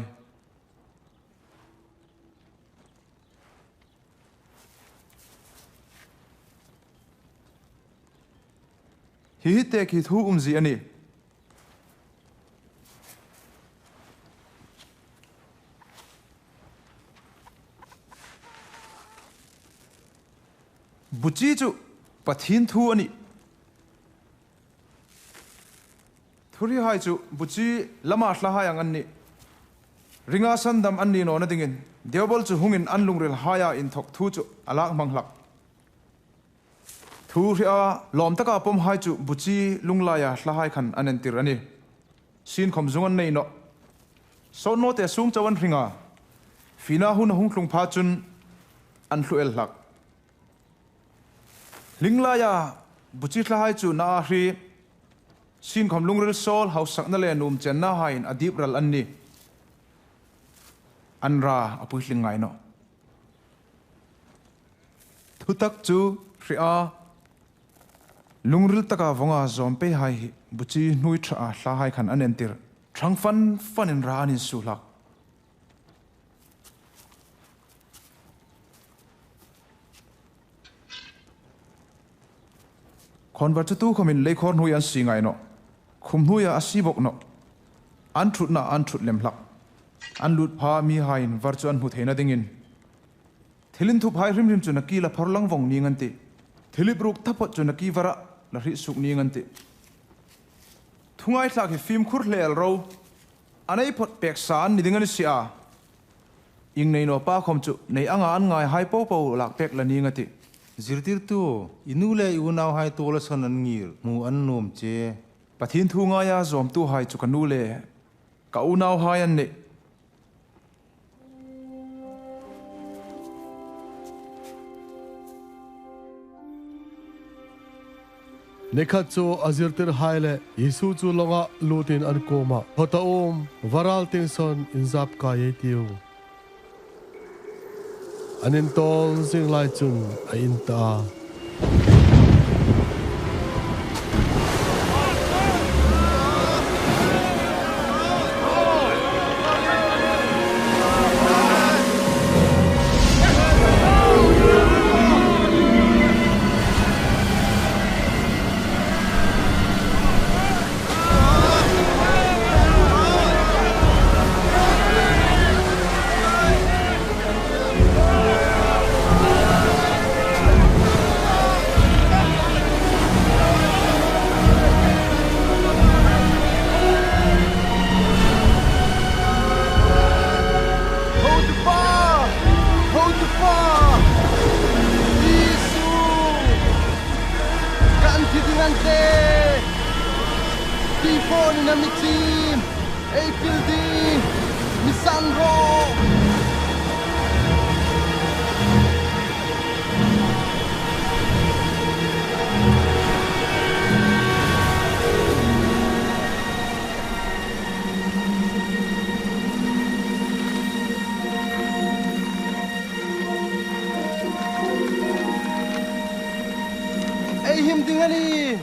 Hi hi tekhi thu umzie a nih. Buchi chu Pathien thu a nih. Thu hrihai chu buchi lama thlahai ang an nih. Ringa sandam an ni nawna dingin, diabol chu hungin an lungrilhaia inthok thu chu a lak hmang hlak. Thu hria lawm taka pawmhai chu buchi lunglaia thlahai khan an entir a nih. Sienkhom zung an nei nawh. Sawt nawte sung chau an hring a. Fina hun a hung tlung pha chun an hlu el hlak. Hling laia buchi thlahai chu na a hri, sienkhom lungril sawl, hausakna le nuom chenna haiin a dip ral an nih. An ra a puitling ngai nawh. Thutak chu hria, lungril taka vawnga zawm peihai hi buchi hnuoi ṭhaa thlahai khan an entir. Ṭhang fan fanin ra an insuo hlak. Khawnvar chu tu khomin leikhawr hnuoia an sie ngai nawh. Khum hnuoia a sie bawk nawh. An ṭhutna an ṭhut lem hlak. An lut pha mihaiin var chu an hmu theina dingin. Thil inthuphai hrim hrim chu nakie la phar lang vawng ning an tih. Thil ip ruk taphawt chu nakie varah la hriet suok ning an tih. Thungaitlak hi fimkhur hle el ro. A nei phawt pek sa an ni ding a ni si a. Ieng nei naw pa khom chu nei anga an ngaihai popo lak pek la ning a tih. Zirtirtu, i nu le i unauhai tuola san an ngir, hmu an nuom che. Pathien thu ngaia zawmtuhai chu ka nu le ka unauhai an nih. Ni khat chu a zirtirhai le Isu chu lawnga lutin an kuomah, "Thaw ta um, varal tieng sawn inzap kai ei tiu." An intawl zing lai chun a in ta a. Hotupa! Hotupa! Isu! Kan thi ding an tih! Tifon-in a mi chim! Ei pil ding! Mi san rawh! Ei him ding a nih.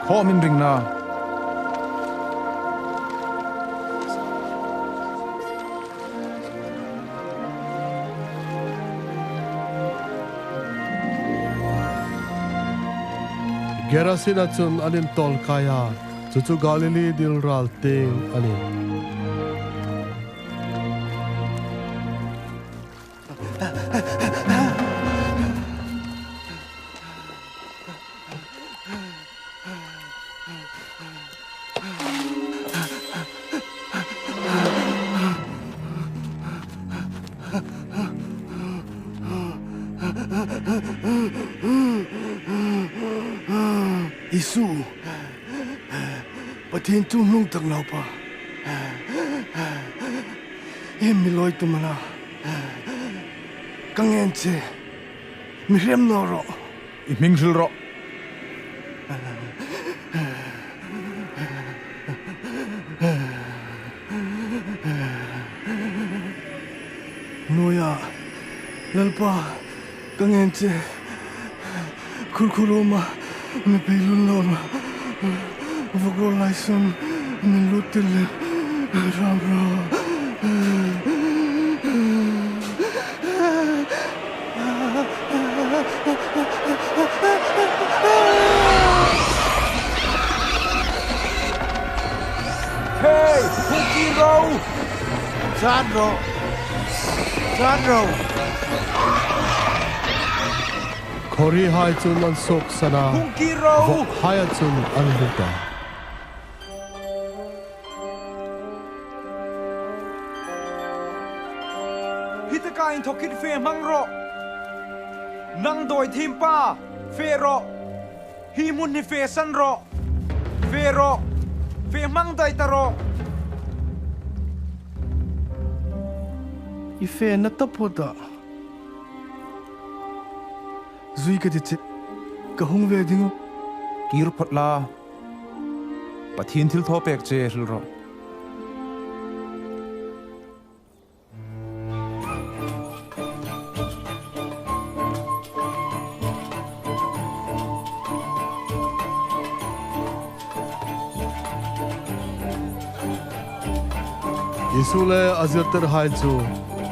Khawm inring naw. Gerasena chun an intawl kai a, chu chu Galili dilral tieng a nih. Isu, Pathien thu hmu tak naupa. Hi mi lawi tum a na. Ka ngen che. Mi hrem naw rawh. I hming hril rawh. Hnuoia, Lalpa, ka ngen che. Khurkhur uma mi pei lul naw rawh. Vawk rawl lai sawn min lut tir lem ram rawh. Hei, hung kir ro! Chat ro! Chat ro! Khawhrihai chun an suoksan a, hung kir ro! Vawkhaia chun an lut a. Hi taka inthawkin fe hmang rawh. Nang dawithiem pa, fe rawh. Hi hmun hi fe san rawh. Fe rawh. Fe hmang dai ta rawh. I fena taphawta zui ka ti che. Ka hung ve ding u. Kir phawt la. Pathien thilthawpek che hril rawh. Isu le a zirtirhai chu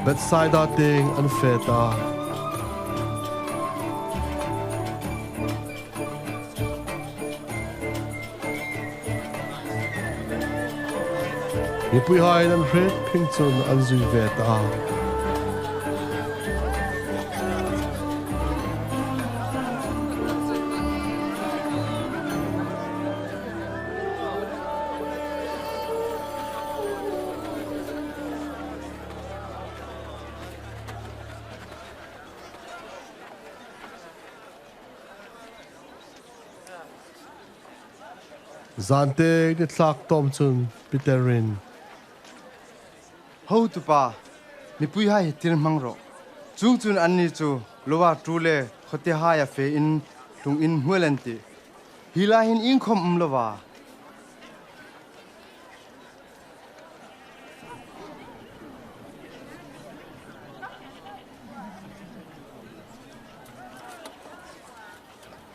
Bethsaida tieng an fe ta. Mipuihai'n an hriet phing chun an zui ve ta a. Zântieng ni thlâk tawm chun Peterin, Hotupa, Mipuihai hi tir hmang rawh. Chuongchun anni chu loa tu le khawtihai a fe in tlung in hmuel an tih. Hi lai hin iengkhom um lova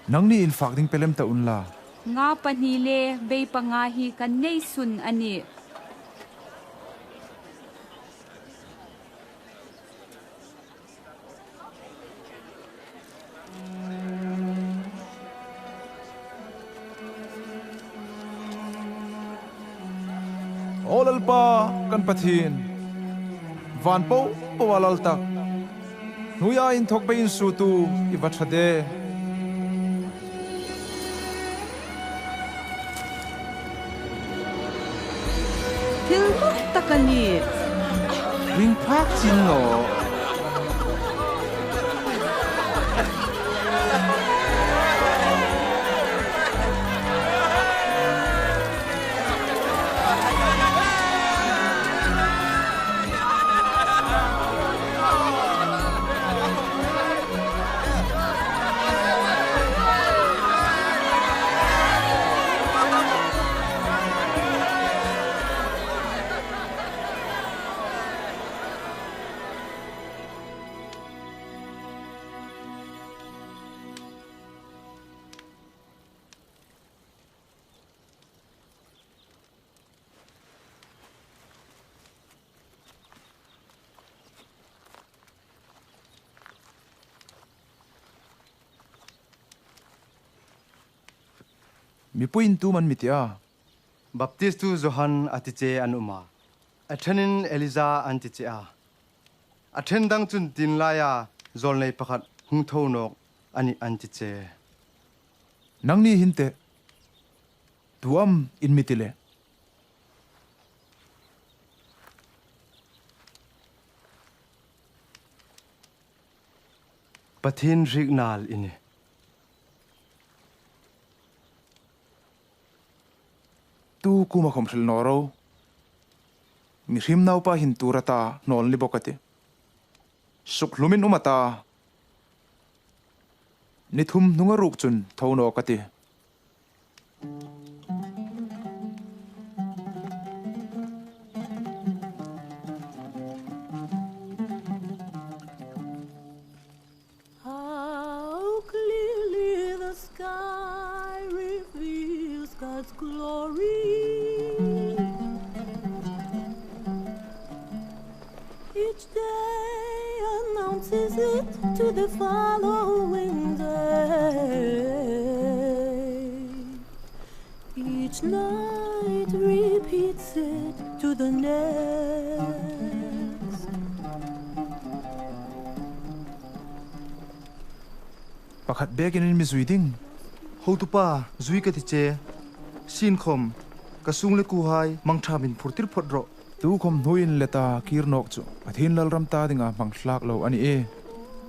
Nangni in fak ding pe lem ta unla. Nga pahni le bei panga hi kan nei sun a nih. Aw Lalpa kan Pathien, van popoa Lal tak, hnuoia inthawk bei insuotu i va ṭha de. Thil mawi tak a nih. Ring phak chin naw. Mipuiin tu am an mi ti a? Baptistu Johan a ti che an um a, a ṭhenin Elija an ti che a, a ṭhen dang chun tienlaia zawlnei pakhat hung tho nawk a nih an ti che. Nangni hin te, tu am in mi ti le? Pathien hriek nal i nih. Tu kuoma khawm hril naw ro. Mihriem Naupa hin tuor a ta, hnawl ni bawk a tih. Sukhlumin um a ta, ni thum hnunga ruok chun tho nawk a tih. How clearly the sky reveals God's glory. Each day announces it to the following day. Each night repeats it to the next. Pakhat bekin in mi zui ding. Hotupa, zui ka ti che. Sienkhom, ka sung le kuohai mangṭha min phurtir phawt rawh. Tukhom hnuoi inlet a kir nawk chu Pathien lalram ta dinga hmang hlak lo a nih.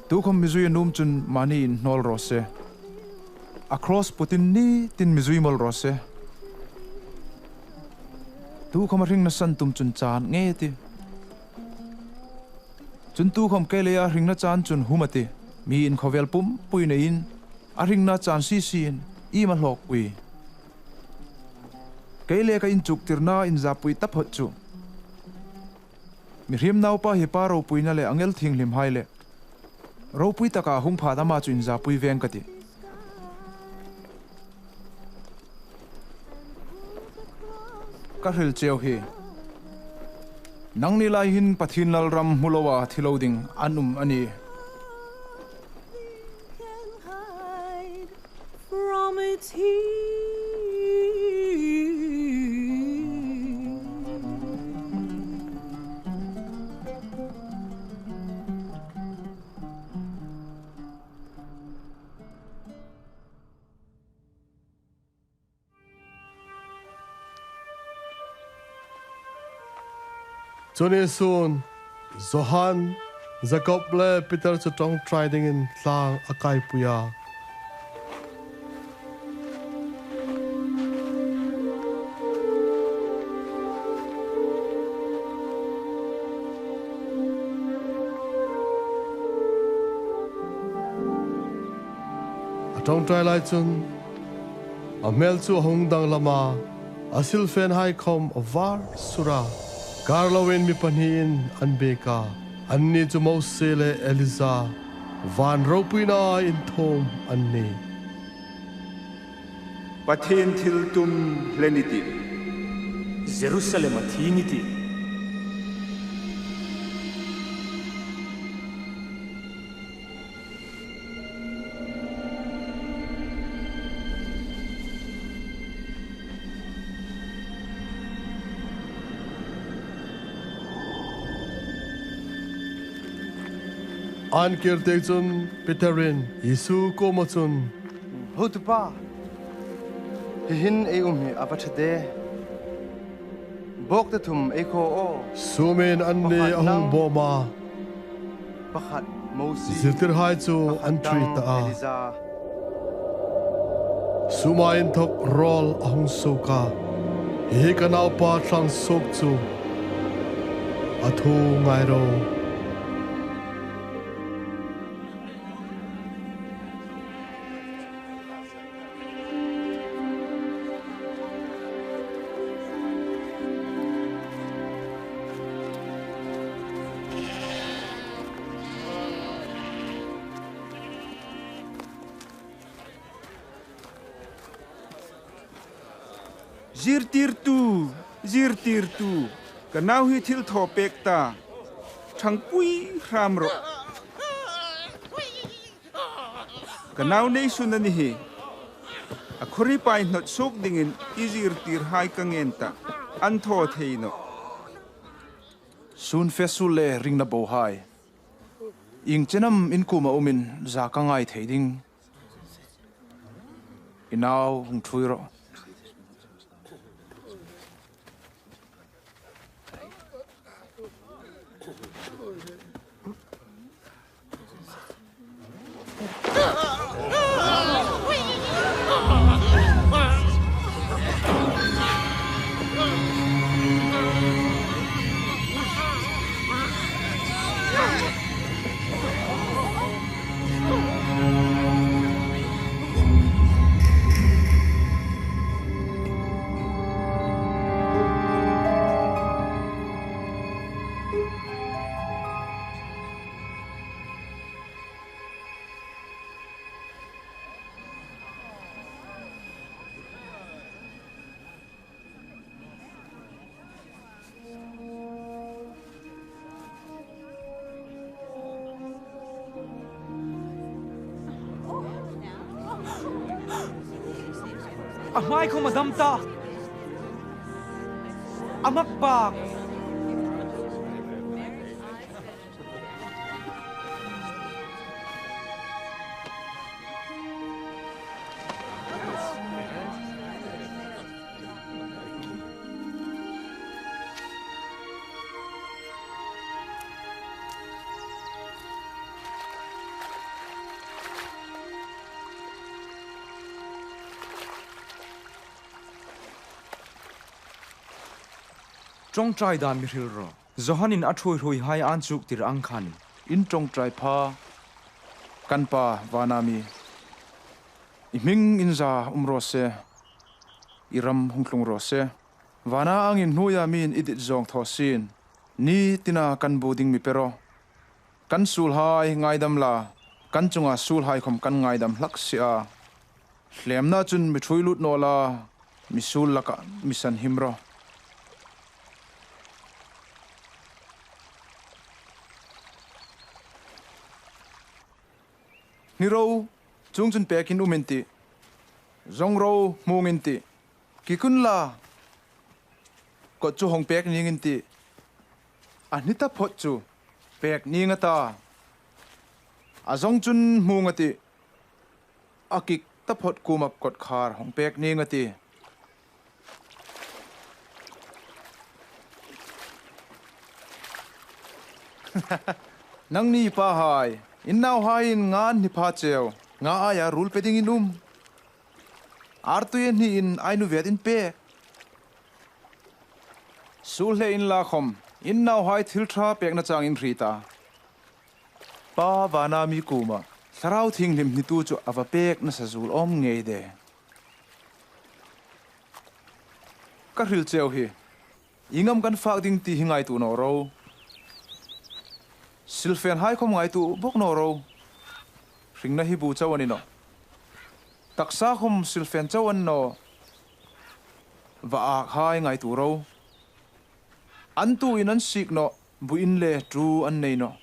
Tukhom mi zui a nuom chun mani inhnawl raw se. A cross putin ni tin mi zui mawl raw se. Tukhom a hringna san tum chun chân ngei a tih. Chun tukhom kei leia hringna chân chun hum a tih. Mi inkhawvel pumpui neiin a hringna chân sisiin iem a hlawk ui. Kei le ka inchuktirna inzapui taphawt chu Mihriem Naupa hi Pa ropuina le angel thienghlimhai le ropui taka hung pha dama chu inzapui veng ka tih. Ka hril cheu hi, nangni lai hin Pathien lalram hmu loa thi lo ding an um a nih. From its heat. Chun Isun, Johan, Jakob le Peter chu ṭawngṭai dingin tlang a kaipui a. Ṭawngṭai lai chun a hmel chu a hung danglam a, a silfenhai khawm a var sur a. Kar loin mi pahniin an biek a, anni chu Mosie le Elija, van ropuina inthuom an nih. Pathien thiltum hlen i tih. Jerusalem a thing i tih. An kir tieng chun Peterin Isu kuoma chun, Hotupa, hi hin ei um hi a va ṭha de. Bawk ta thum ei khaw aw. Sumin anni a hung bawm a. Pakhat Mosie, zirtirhai chu an ṭhuoi ta a. Suma inthawk rawl a hung suok a. Hi hi ka naupa thlang suok chu. A thu ngai ro. Zirtirtu, zirtirtu, ka nau hi thil thaw pek ta, ṭhangpui hram rawh. Ka nau nei sun a ni hi. A khawripai hnawt suok dingin i zirtirhai ka ngen ta, an thaw thei nawh. Sun fe sul le ringna bohai. Ieng chen am in kuoma umin za ka ngai thei ding. I nau hung ṭhuoi rawh. A hmai khawm a dam ta. A mak bak. Ṭawngṭai dan mi hril rawh. Johanin a ṭhuoihruoihai an chuktir ang khan. In ṭawngṭai pha, kan Pa vana mi. I hming inza um raw se, i ram hung tlung raw se. Vana angin hnuoia mi'n i dit zawng thaw sien. Ni tina kan bu ding mi pe rawh. Kan suolhai ngaidam la, kan chunga suolhai khawm kan ngaidam hlak si a. Hlemna chun mi ṭhuoi lut naw la, mi suol lakah mi sanhim rawh. Hni ro, chuongchun pekin um in tih. Zawng ro, hmung in tih. Kik unla, kawt chu hawng pek ning in tih. A hni taphot chu pek ning a ta. A zawng chun hmung a tih. A kik taphot kuoma kawtkhar hawng pek ning a tih. Nangni pahai, in nauhaiin nga an hni pha cheu, nga aia ruol pe ding in um. Artui a hniin ai nu vet in pek. Suol hle inla khawm, in nauhai thil ṭha pekna chang in hriet a. Pa vana mi kuoma Thlarau Thienghlim hnitu chu a va pek nasa zuol awm ngei de. Ka hril cheu hi. Ieng am kan fak ding ti hi ngaituo naw ro. Silfenhai khawm ngaituo bawk naw ro. Hringna hi bu chau a ni nawh. Taksa khawm silfen chau a ni nawh. Va akhai ngaituo ro. An tuin an sik nawh, buin le tu an nei nawh.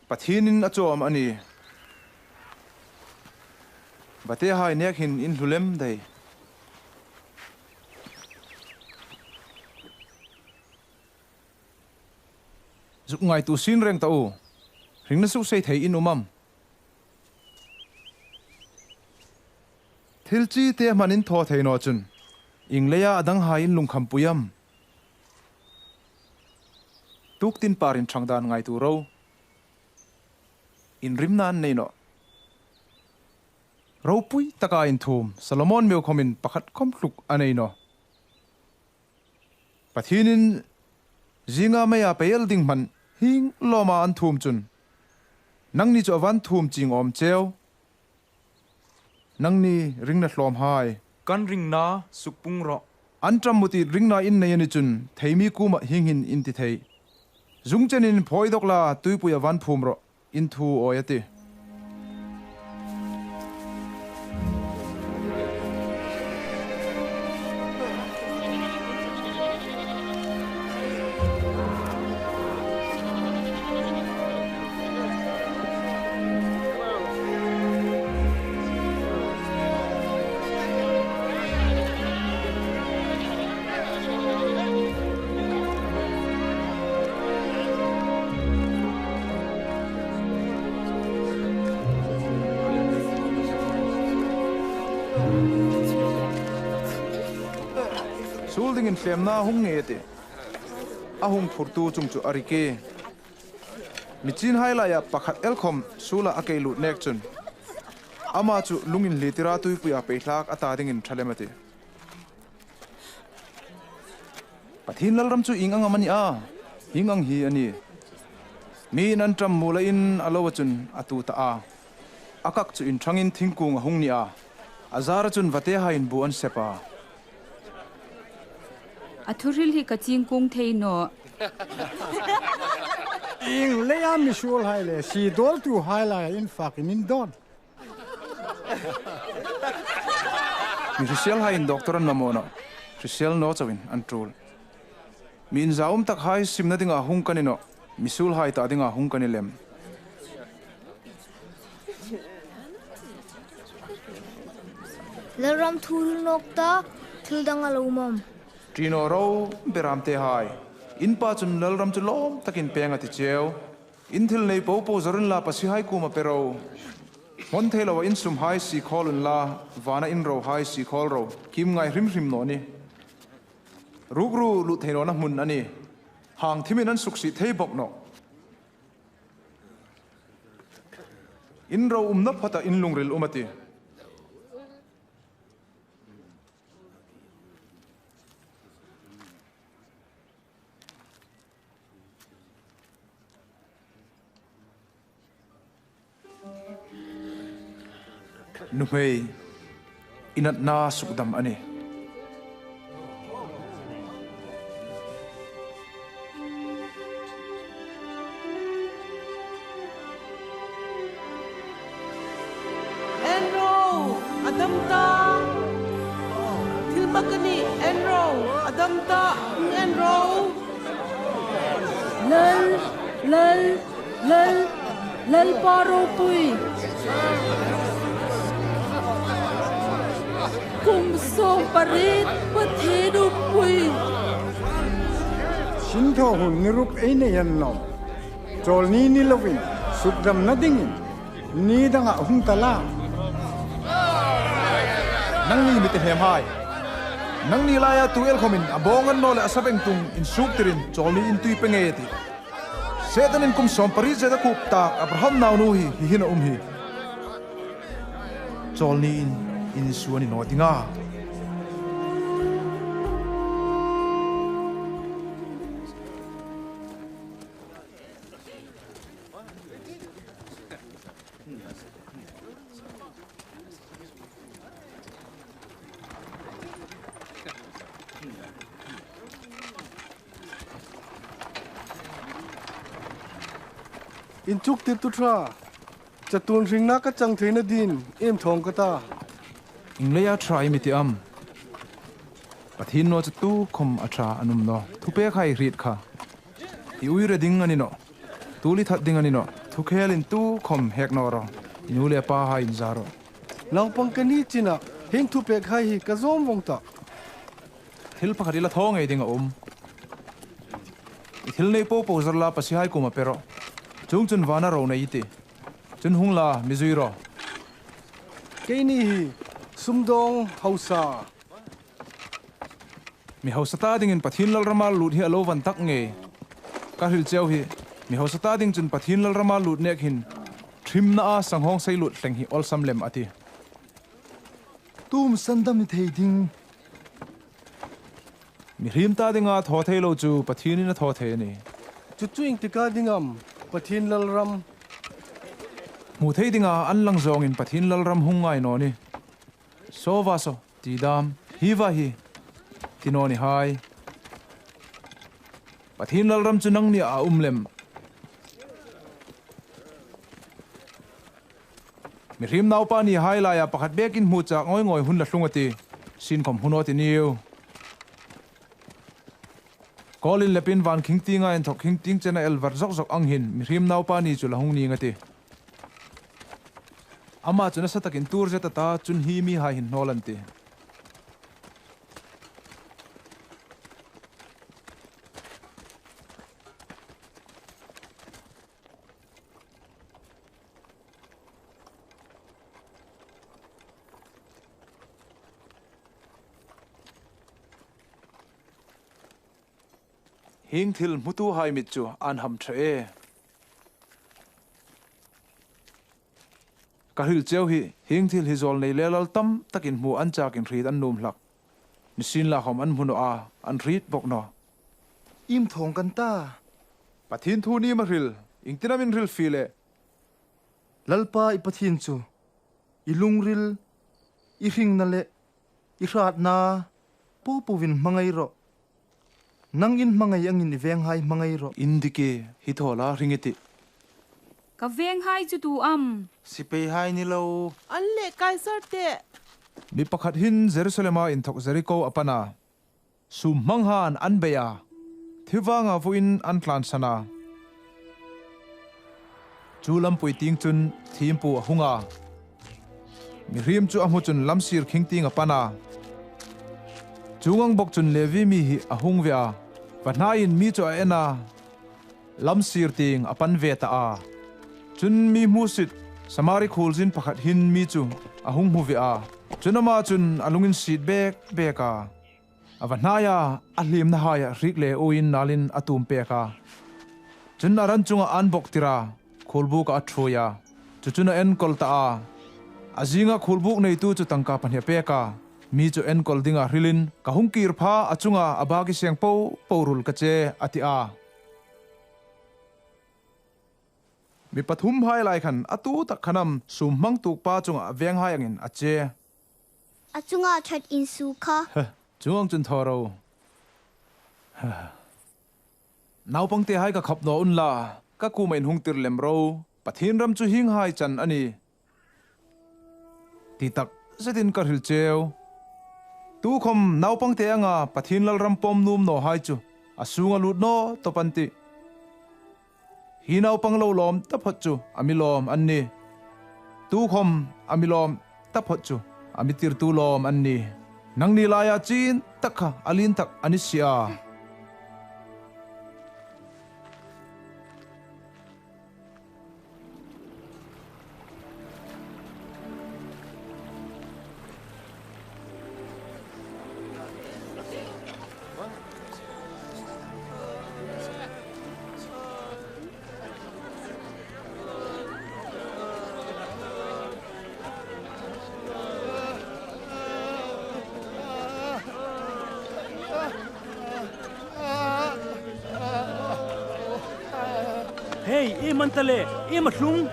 Pathienin a chawm a nih. Vatehai nek hin in hlu lem dai. Zuk ngaituo sien reng ta u. Hringna suk sei thei in um am? Thil chi te hman in thaw thei naw chun, ieng leia a danghai in lungkhampui am? Tuktin par inṭhang dan ngaituo ro. Inrimna an nei nawh. Ropui taka inthuom, Solomon meu khawmin pakhat khawm tluk a nei nawh. Pathienin zinga meia pei el ding hman hieng lawma an thuom chun, nangni chu a van thuom chieng awm cheu. Nangni ringna hlawmhai. Kan ringna sukpung rawh. An ṭam mu ti ringna in nei a ni chun, thei mi kuomah hieng hin in ti thei. Zung chenin phawi dawk la, tuipui a van phum rawh. In thu awi a tih. Suol dingin hlemna hung ngei a tih. A hung phurtu chung chu a rik ie. Mi chinhai laia pakhat el khawm suola a kei lut nek chun, ama chu lung inhlietira tuipuia pei thlak a ta dingin ṭha lem a tih. Pathien lalram chu ieng ang am a ni a? Hieng ang hi a nih. Miin an ṭam mu leiin a lo a chun a tu ta a. A kak chu inṭhangin thingkung a hung ni a. A zara chun vatehaiin bu an sep a. A thuhril hi ka chieng kung thei nawh. Ieng leia misuolhai le si dawltuhai laia in fakin in dawn? Mi hriselhaiin doctor an mamaw nawh. Hrisel naw chauin an tul. Mi inzaum takhai simna dinga hung ka ni nawh. Misuolhai ta dinga hung ka ni lem. Lalram thu hril nawk ta, thil dang a lo um am? Ṭi naw ro, beramtehai. In pa chun lalram chu lawm takin peng a ti cheu. In thil nei popo zawr unla, pasihai kuoma pe ro. Hmawn thei loa in sumhai sie khawl unla, vana in rohai sie khawl ro. Kim ngai hrim hrim naw nih. Rukru lut thei nawna hmun a nih. Hang thimin an suksiet thei bawk nawh. In ro umna phawta in lungril um a tih. Nuhmei, i natna sukdam a nih. En ro, a dam ta. Thil mak a nih, en ro, a dam ta, en ro. Lal, lal, lal, Lalpa ropui. Kum sawm pariet Pathien umpui. Sinthaw hun ni ruk ei nei annawm. Chawlni ni lovin, sukdamna dingin, ni danga hung ta la. Nangni mi tihemhai. Nangni laia tu el khawmin a bawng an naw le a saveng tung insuoktirin chawlni in tui pe ngei a tih. Setanin kum sawm pariet zet a khup tak Abraham naunu hi, hi hin a um hi. Chawlni in, in suo ni naw ding a. Inchuktirtu ṭha, chatuon hringna ka chang theina dingin iem thawng ka ta? Ieng leia ṭha i mi ti am? Pathien naw chu tukhom a ṭha an um nawh. Thupekhai hriet kha i uire ding a ni nawh. Tuol i that ding a ni nawh. Thu khelin tukhom hek naw ro. I nu le pahai inza ro. Naupang ka ni china hieng thupekhai hi ka zawm vawng tah. Thil pakhat i la thaw ngei ding a um. I thil nei po po zar la pasihai kuoma pe ro. Chuongchun vana ro nei i tih. Chun hung la, mi zui ro. Keini hi sumdawng hausa. Mi hausa ta dingin Pathien lalrama lut hi a lo van tak ngei. Ka hril cheu hi, mi hausa ta ding chun Pathien lalrama lut nek hin hrimnaa sanghawng sei lut thleng hi awlsam lem a tih. Tum sandam i thei ding. Mihriem ta dinga thaw thei lo chu Pathienin a thaw thei a nih. Chu chu iengtik a ding am, Pathien lalram? Hmu thei dinga an lang zawngin Pathien lalram hung ngai naw ni. Saw va saw, ti dam, hi va hi, ti naw ni hai. Pathien lalram chu nangnia a um lem. Mihriem naupa ni hai laia pakhat bekin hmu chak ngawi ngawi hun la tlung a tih. Sienkhom hmu naw ti niu. Kawlin lepin van khingtienga inthok khingtieng chena el var zok zok ang hin mihriem naupa ni chu la hung ning a tih. Ama chu nasa takin tuor zet a ta, chun hi mihai hin hnawl an tih. Hieng thil hmutuhai mit chu an ham ṭha e. Ka hril cheu hi, hieng thil hi zawlnei le lal tam takin hmu an chakin hriet an nuom hlak. Nisienlakhom an hmu naw a, an hriet bok nawh. Iem thawng kan ta? Pathien thu ni ma hril, iengtin am in hril fie le? Lalpa i Pathien chu i lungril, i hringna le i hratna po poin hmangai rawh. Nangin hmangai angin i venghai hmangai rawh. Indik e, hi thaw la hring i tih. Ka venghai chu tu am? Sipaihai ni lo. An le Kaisar te. Mi pakhat hin Jerusalema inthok Jeriko a pan a. Sum hmanghaiin an bei a, thi vanga vuin an tlansan a. Chu lampui tieng chun thiempu a hung a. Mihriem chu a hmu chun lamsir khingtieng a pan a. Chuong ang bok chun Levi mi hi a hung ve a. Va hnaiin mi chu a en a, lamsir tieng a pan ve ta a. Chun mi hmusit Samari khuolzin pakhat hin mi chu a hung hmu ve a. Chun ama chun a lunginsiet bek bek a. A va hnai a, a hliemnahai a hriek le uoin nalin a tuom pek a. Chun a ran chunga an bok tir a, khuolbukah a ṭhuoi a. Chu chun a enkawl ta a. A zinga khuolbuk neitu chu tangka pahni a pek a. Mi chu enkawl dinga hrilin, ka hung kir pha a chunga a baki seng po po rul ka che, a ti a. Mi pathumhai lai khan a tu tak khan am sum hmang tuok pa chunga a venghai angin a che. A chunga ṭhat insuo kha. He, chuong ang chun thaw ro. Naupangtehai ka khap naw unla, ka kuoma in hung tir lem ro. Pathien ram chu hienghai chan a nih. Ti tak zetin ka hril cheu. Tukhom naupangte anga Pathien lalram pawm nuom nawhai chu a sunga lut naw tawp an tih. Hi naupang lo lawm taphot chu a mi lawm an nih. Tukhom a mi lawm taphot chu a mi tirtu lawm an nih. Nangni laia chin tak kha a lien tak a ni si a. Hei, iem an ta le, iem a tlung?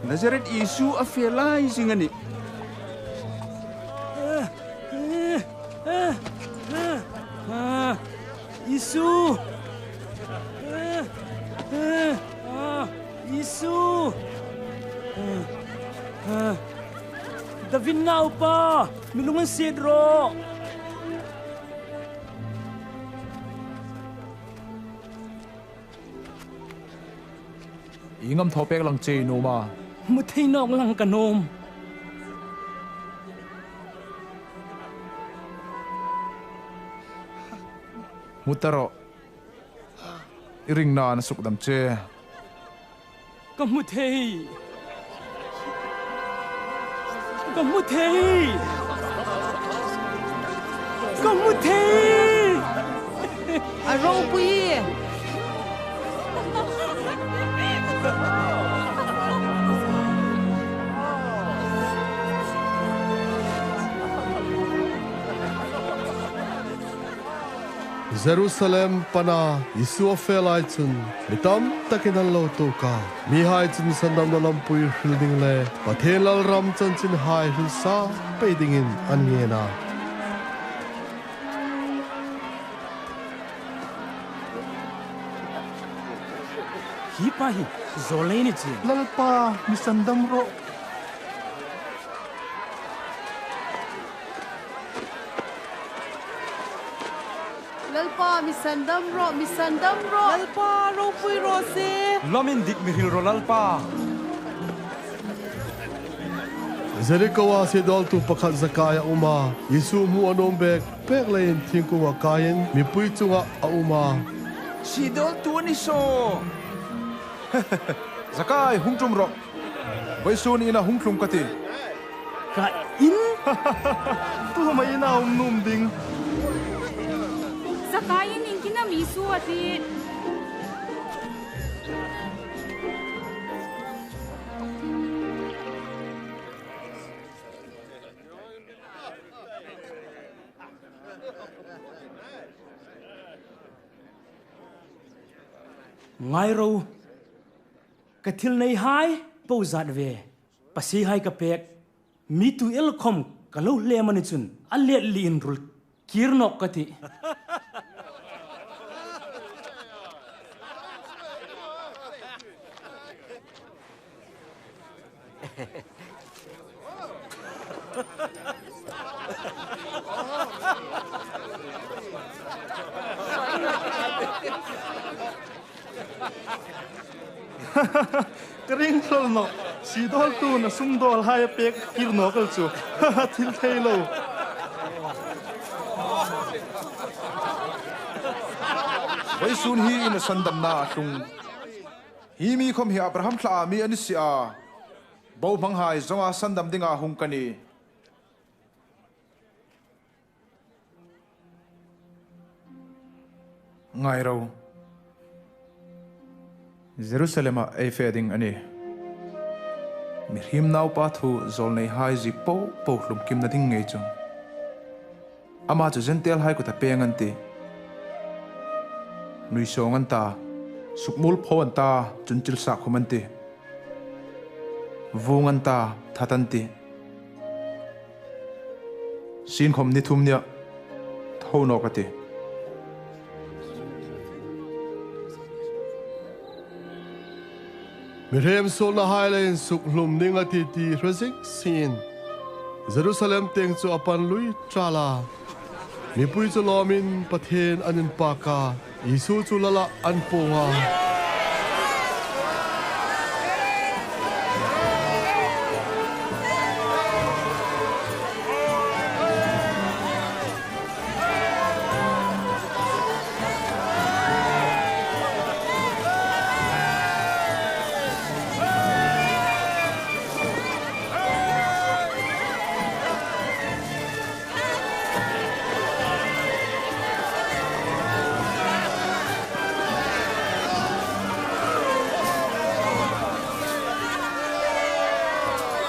Nazareth Isu a fe lai zing a nih. Isu! Isu! David naupa, mi lunginsiet rawh. Ieng am thaw pek lang che i nuom a? Hmu thei nawk lang ka nuom. Hmu ta rawh. I ringna a sukdam che. Ka hmu thei. Ka hmu thei. Ka hmu thei. A ropui. Jerusalem pana Isu a fe lai chun mi tam takin an lo tuok a. Mihai chun sandamna lampui hril ding le Pathien Lalram chanchinhai hril sa pei dingin an ngen a. Hi pa hi zawlnei ni chie. Lalpa, mi sandam rawh. Lalpa, mi sandam rawh, mi sandam rawh. Lalpa, ropui raw se. Lawm indik mi hril rawh, Lalpa. Jeriko-a siehdawltu pakhat Zakai a um a, Isu hmu a nuom bek pek leiin thingkunga kaiin mipui chunga a um a. Siehdawltu a ni saw. Zakai, hung ṭum rawh. Vawisun ina hung tlung ka tih. Ka in? Tumah ina um nuom ding. Zakai in iengtin am Isu a tih? Ngai ro, ka thil neihai po zat ve, pasiehai ka pek, mi tu el khom ka lo hlem a ni chun, a let liin rul kir nawk ka tih. Ka ring hlawl nawh, siehdawltu'n a sum dawlhai a pek kir nawk el chu. Thil thei lo. Vawisun hi ina sandamna a tlung. Hi mi khom hi Abraham thlaa mi a ni si a. Bohmanghai zawnga sandam dinga hung ka nih. Ngai ro. Jerusalema ei fe ding a nih. Mihriem Naupa thu zawlneihai ziek po po hlumkimna ding ngei chun. Ama chu Jentailhai kuta peng an tih. Nuisawng an ta, sukmualpho an ta, chun chil sakkhum an tih. Vuong an ta, that an tih. Sienkhom ni thum nia tho nawk a tih. Mihriem suolnahai leiin sukhlum ding a tih ti hre zing sien. Jerusalem tieng chu a pan lui ṭal a. Mipui chu lawmin Pathien an inpak a, Isu chu Lal a an puong a.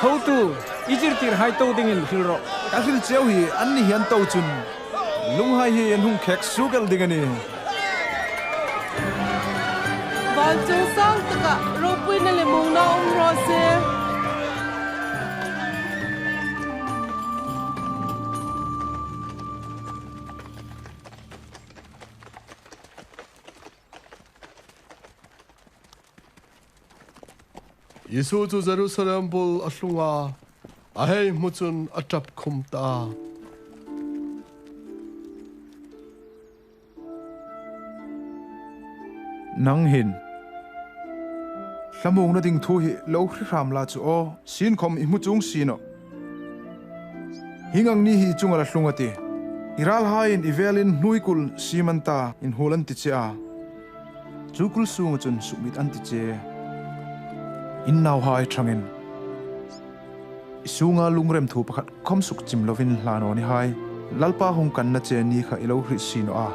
Hotu, i zirtirhai to dingin hril rawh. Ka hril cheu hi anni hi an to chun lunghai hi an hung khek suok el ding a nih. Van chung sang taka ropuina le muongna um raw se. Isu chu Jerusalem bul a tlung a, a hei hmu chun a ṭap khum ta a. Nang hin thlamuongna ding thu hi lo hre hram la chu aw, sienkhom i hmu chuong si nawh. Hieng ang ni hi i chunga la tlung a tih. I ralhaiin i velin hnuoi kul siem an ta, inhuol an ti che a. Chu kul sunga chun sukmit an ti che. In nauhai ṭhangin i sunga lungrem thu pakhat khom sukchim lovin hla naw ni hai. Lalpa hung kanna che ni kha i lo hriet si naw a.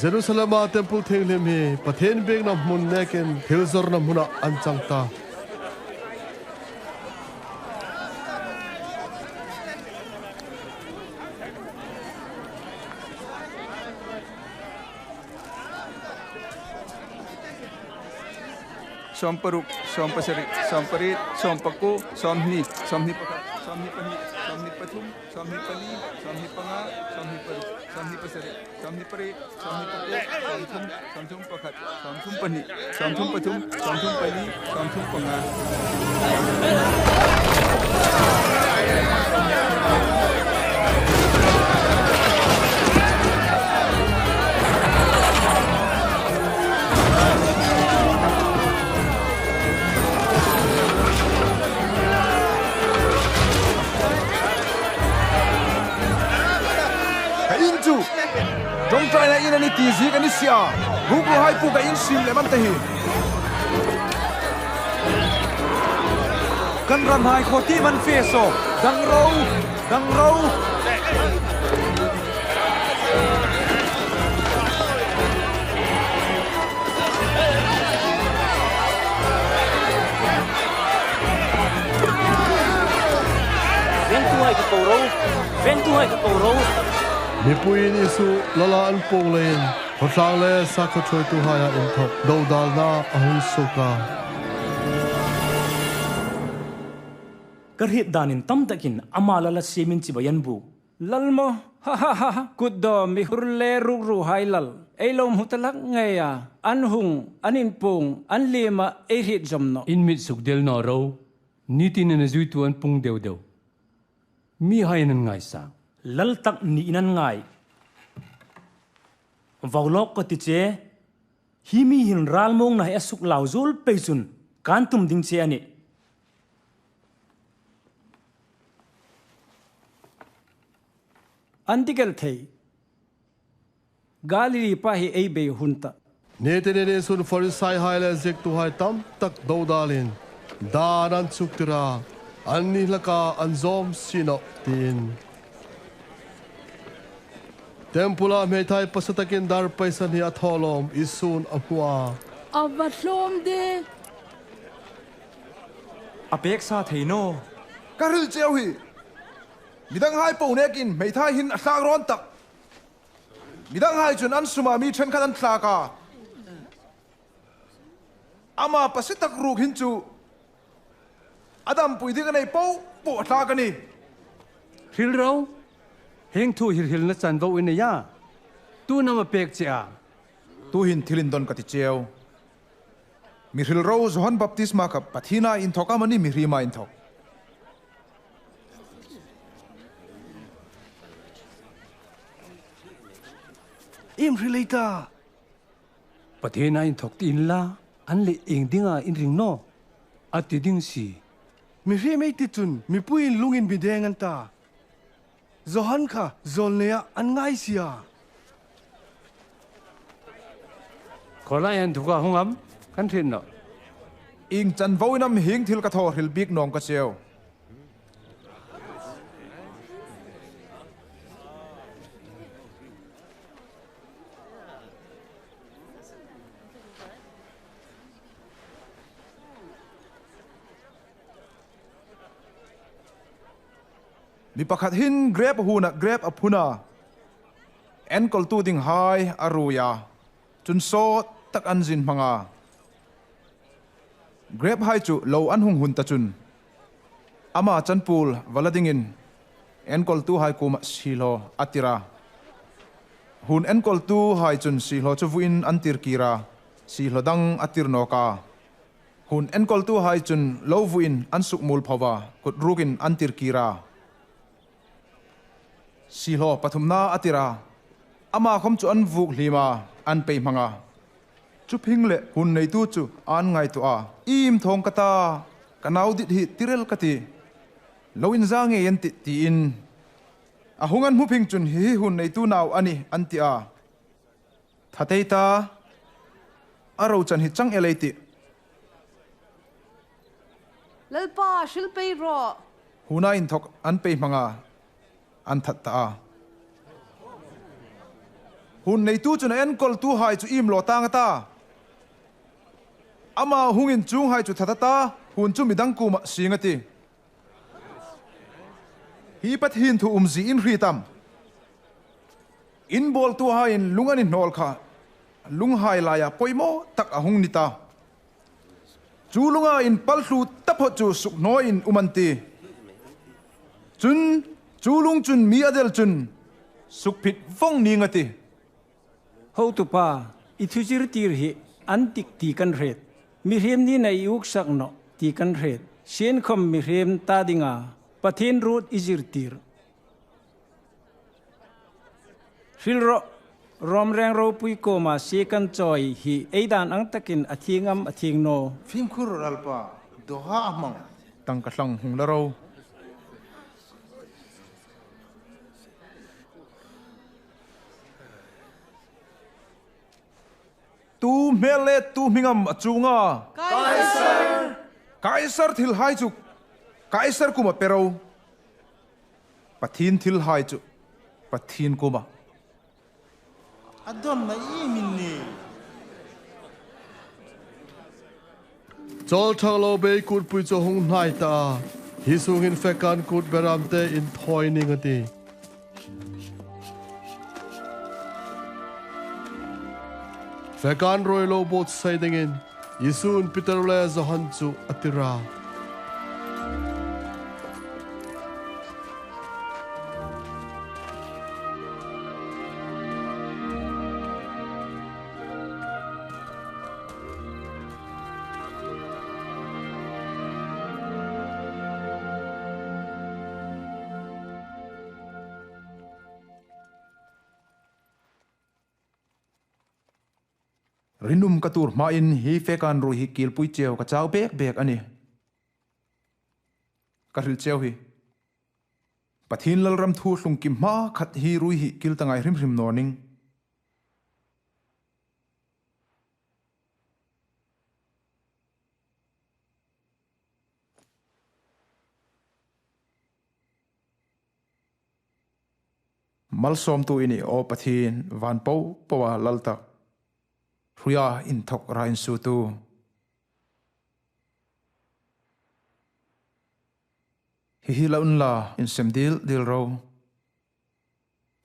Jerusalema temple thienghlim hi Pathien biekna hmun nekin thil zawrna hmuna an chang ta. Sawm paruk, sawm pasari, sawm pariet, sawm pakuo, sawm hni, sawm hni pakhat, sawm hni pahni, sawm hni pathum, sawm hni pali, sawm hni panga, sawm hni paruk, sawm hni pasari, sawm hni pariet, sawm hni pakuo, sawm thum, sawm thum pakhat, sawm thum pahni, sawm thum pathum, sawm thum pali, sawm thum panga. Ka in chu ṭawngṭaina in a ni ti ziek a ni si a, rukruhai pawh ka in siem lem an ta hi. Kan ramhai khaw tiem an fe saw, dang ro, dang ro. Vengtuhai ka ko ro, vengtuhai ka ko ro. Mipuiin Isu lala an puong leiin khawtlang le sakhuo ṭhuoituhaia inthawk dodalna a hung suok a. Ka hriet danin tamtakin ama lala siemin chibai an buk. Lal maw? Ha, ha, ha, ha. Kutdawm, mihur le rukruhai lal. Ei lo hmu ta hlak ngei a. An hung, an inpuong, an liema ei hriet zawm nawh. In mit sukdel naw ro. Ni tina a zuitu an pung deu deu. Mihaiin an ngaisang. Lal tak niin an ngai. Vau lawk ka ti che. Hi mi hin ralmuongna hi a suklau zuol pei chun kan tum ding che a nih. An ti kel thei. Galili pa hi ei bei hun ta. Ni tinin Isun Farisaihai le ziektuhai tamtak dodalin dan an chuktir a, anni hlaka an zawm si nawh tiin. Temple-a hmeithai pasa takin dar paisa hni a thaw lawm Isun a hmu a. A va hlawm de. A pek sa thei naw. Ka hril cheu hi. Midanghai po nekin hmeithai hin a thlak rawn tak. Midanghai chun an suma mi ṭhenkhat an thlak a. Ama pasa tak ruok hin chu a dampui ding a nei po po a thlak a nih. Hril ro. Hieng thu hi hrilna chanvo i nei a. Tuin am a pek che a. Tuhin thil indon ka ti cheu. Mi hril ro, Johan baptisma kha Pathiena inthawk am a ni, mihriem inthawk? Iem hril ei ta? Pathiena inthawk ti inla, an leh ieng dinga in ring naw a ti ding si. Mihriem ei ti chun mipuiin lungin mi deng an ta. Johan kha zawlneia an ngai si a. Khawlai inthoka hung am, kan hriet nawh. Ieng chanvoin am hieng thil ka thaw hril bik nawng ka cheu. Mi pakhat hin grep huona grep a phun a, enkawltu dinghai a ruoi a, chun sawt tak an zin hmang a. Grephai chu lo an hung hun ta chun ama chanpuol va la dingin Enkoltuhai kuoma siehlaw a tir a. Hun enkoltuhai chun siehlaw chu vuin an tir kir a, siehlaw dang a tir nawk a. Hun enkoltuhai chun lo vuin an sukmual pho a, kut rukin an tir kir a. Siehlaw pathumna a tir a, ama khawm chu an vuk hlim a, an pei hmang a. Chu phingleh hun neitu chu an ngaituo a, "Iem thawng ka ta, ka nau dit hi tirel ka tih. Lo inza ngei an tih," tiin. A hung an hmu phing chun, "Hi hi hun neitu nau a nih," an ti a. "That ei ta, a rochan hi chang el ei tih." "Lalpa, hril pei rawh." Huna inthok an pei hmang a, an that ta a. Hun neitu chun a enkoltuhai chu iem lo tang a ta. Ama hungin chuonghai chu that a ta, hun chu midang kuoma sieng a tih. Hi Pathien thu umzie in hriet am? In bawltuhaiin lung an inhnawl kha, lunghai laia poimaw tak a hung ni ta. Chu lunga inpal hlu taphot chu sukhnawin um an tih. Chun, chu lung chun mi a del chun sukphit vawng ning a tih. Hotupa, i thu zirtir hi an dik ti kan hriet. Mihriem nina i uksak nawh ti kan hriet. Sienkhawm mihriem ta dinga Pathien ruot i zirtir. Hril rawh, Rom reng ropui kuoma sie kan chawi hi ei dan ang takin a thieng am a thieng naw? Fimkhur rawh Lalpa, dawha a hmang. Tangka thlang hung la ro. Tu hmel le tu hming am a chuong a? Kaisar. Kaisar thilhai chu Kaisar kuoma pe ro. Pathien thilhai chu Pathien kuoma. A dawnna iem in ni? Chawlṭhanglo bei kutpui chu hung hnai ta a. Hi sungin fekan kut beramte inthawi ning a tih. Fekan ruoi lo buotsai dingin Isun Peter le Johan chu a tir a. Rinum ka tuor hmain hi fekan ruoi hi kilpui cheu ka chau bek bek a nih. Ka hril cheu hi. Pathien lalram thu tlung kim hma khat hi ruoi hi kil ta ngai hrim hrim naw ning. Malsawmtu i nih aw Pathien, van po poa lal tak. Hruia inthawk ra insuotu. Hi hi la unla, insem dil dil ro.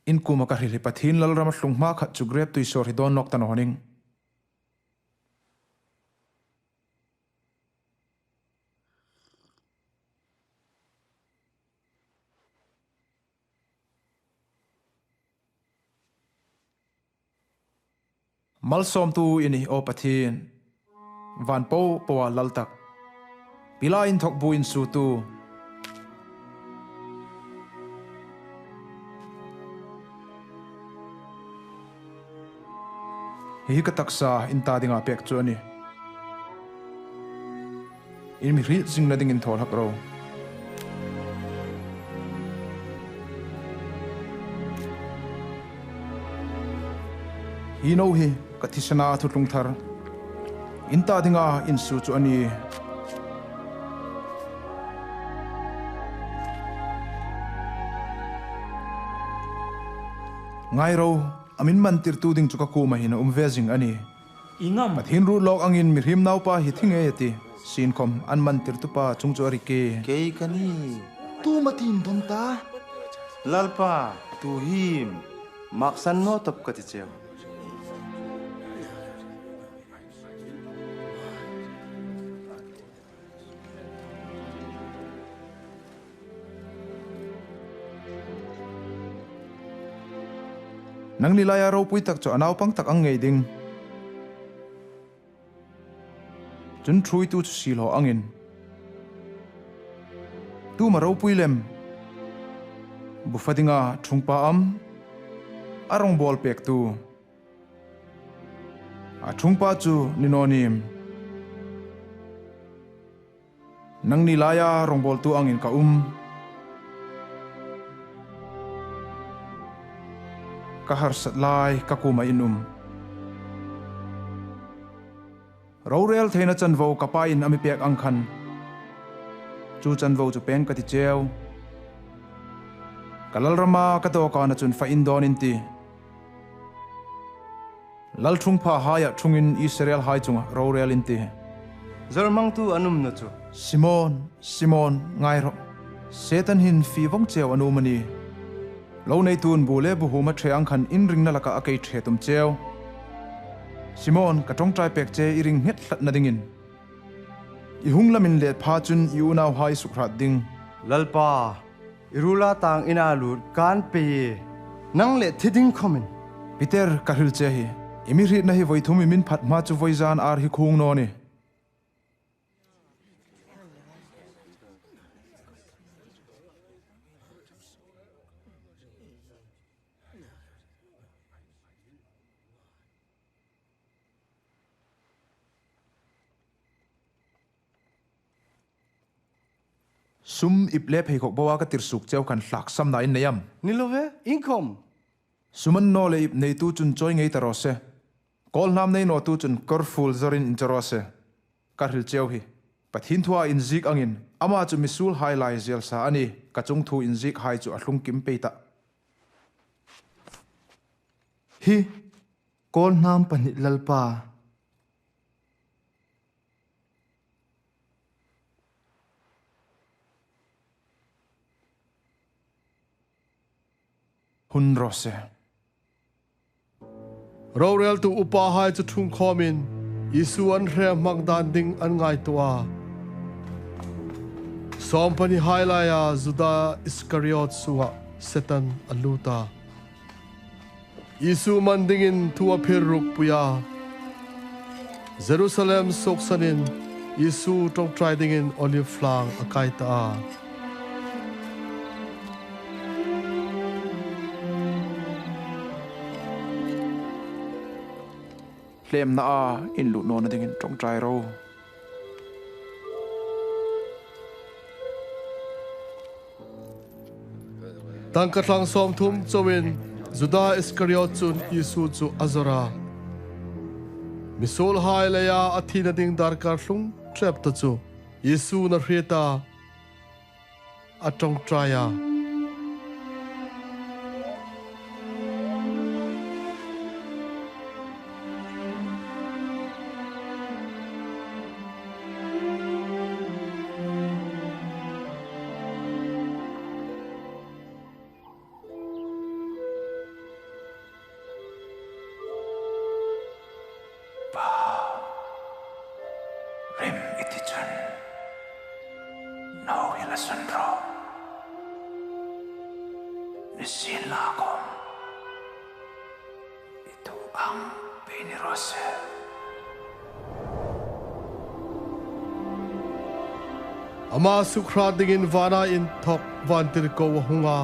In kuoma ka hril hi Pathien lalrama tlung hma khat chu grep tui sawr hi dawn nawk ta naw ning. Malsawmtu i nih aw Pathien, van po poa lal tak. Pila inthawk bu insuotu. Hi ka taksa in ta dinga pek chu a nih. In mi hriet zingna dingin thaw hlak ro. Hi no hi ka thisena thuthlung thar in ta dinga insuo chu a nih. Ngai ro, a min mantirtu ding chu ka kuoma hin a um ve zing a nih. Ieng am? Pathien ruot lawk angin mihriem naupa hi thi ngei a tih. Sienkhawm an mantirtupa chung chu a rik e. Kei ka nih. Tu ma tin don ta. Lalpa, tu hi maksan naw tawp ka ti cheu. Nangni laia ropui tak chu a naupang tak ang ngei ding. Chun ṭhuoitu chu siehlaw angin, tu am a ropui lem? Bu fa dinga ṭhungpa am, a rawngbawl pektu? A ṭhungpa chu ni naw nim? Nangni laia rawngbawltu angin ka um. Ka harsat lai ka kuoma in um. Rorel theina chanvo ka pain a mi pek ang khan, chu chanvo chu pêng ka ti cheu. Ka lalrama ka dawkana chun fa indawn in ti. Lalṭhungphahaiah ṭhungin Israelhai chunga rorel in ti. Zawrhmangtu an um naw chu. Simon, Simon, ngai rawh. Setan hin fie vawng cheu a nuom a nih. Lo neituin bu le bu hum a ṭhe ang khan in ringna laka a kei ṭhe tum cheu. Simon, ka ṭawngṭai pek che i ring nghet hlatna dingin. I hung lamin let pha chun i unauhai sukhrât ding. Lalpa, i ruola tang ina lut kan pe e, nang le thi ding khawmin. Peter, ka hril che hi, i mi hrietna hi voi thum i min phat hma chu voi zan ar hi khung naw nih. Sum ip le pheikhawk boa ka tir suok cheu khan hlaksamna in nei am? Ni lo ve, iengkhawm. Sum an naw le ip neitu chun chawi ngei ta raw se. Kawlhnam nei nawtu chun kawrfuol zawrin inchaw raw se. Ka hril cheu hi, Pathien thua inziek angin, ama chu misuolhai lai zel sa a nih, ka chungthu inziekhai chu a tlung kim pei tah. Hi, kawlhnam pahni Lalpa. Hun raw se. Roreltu upahai chu ṭhung khawmin, Isu an hre hmang dan ding an ngaituo a. Sawm pahnihai laia Juda Iskariot sunga Setan a lut a. Isu man dingin thu a phir rukpui a. Jerusalem suoksanin Isu ṭawngṭai dingin Olive tlâng a kai ta a. Hlemna a in lut nawna dingin ṭawngṭai ro. Tangka thlang sawmthum chauin Juda Iskariot chun Isu chu a zawr a. Misuolhai leia a thina ding darkar tlung ṭep ta chu Isu'n a hriet a, a ṭawngṭai a. Pa, rim i ti chun, no hi la sun ro. Nisienlakhawm, i thu ang pei ni raw se. Ama sukhrât dingin vâna inthawk vântirko a hung a.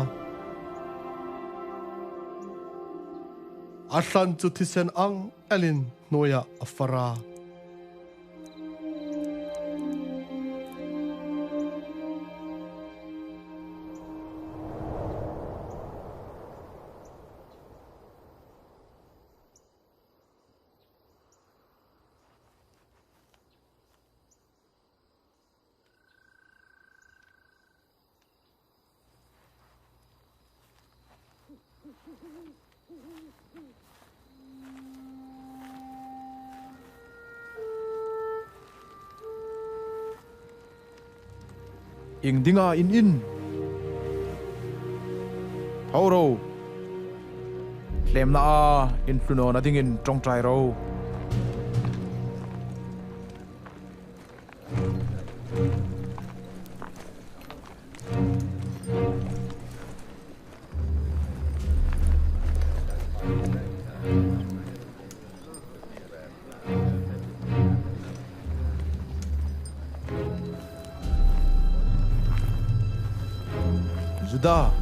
A thlan chu thisen ang elin hnuoia a far a. Iengdinga in in? Tho ro. Hlemna a in tlu nawna dingin ṭawngṭai ro. Juda.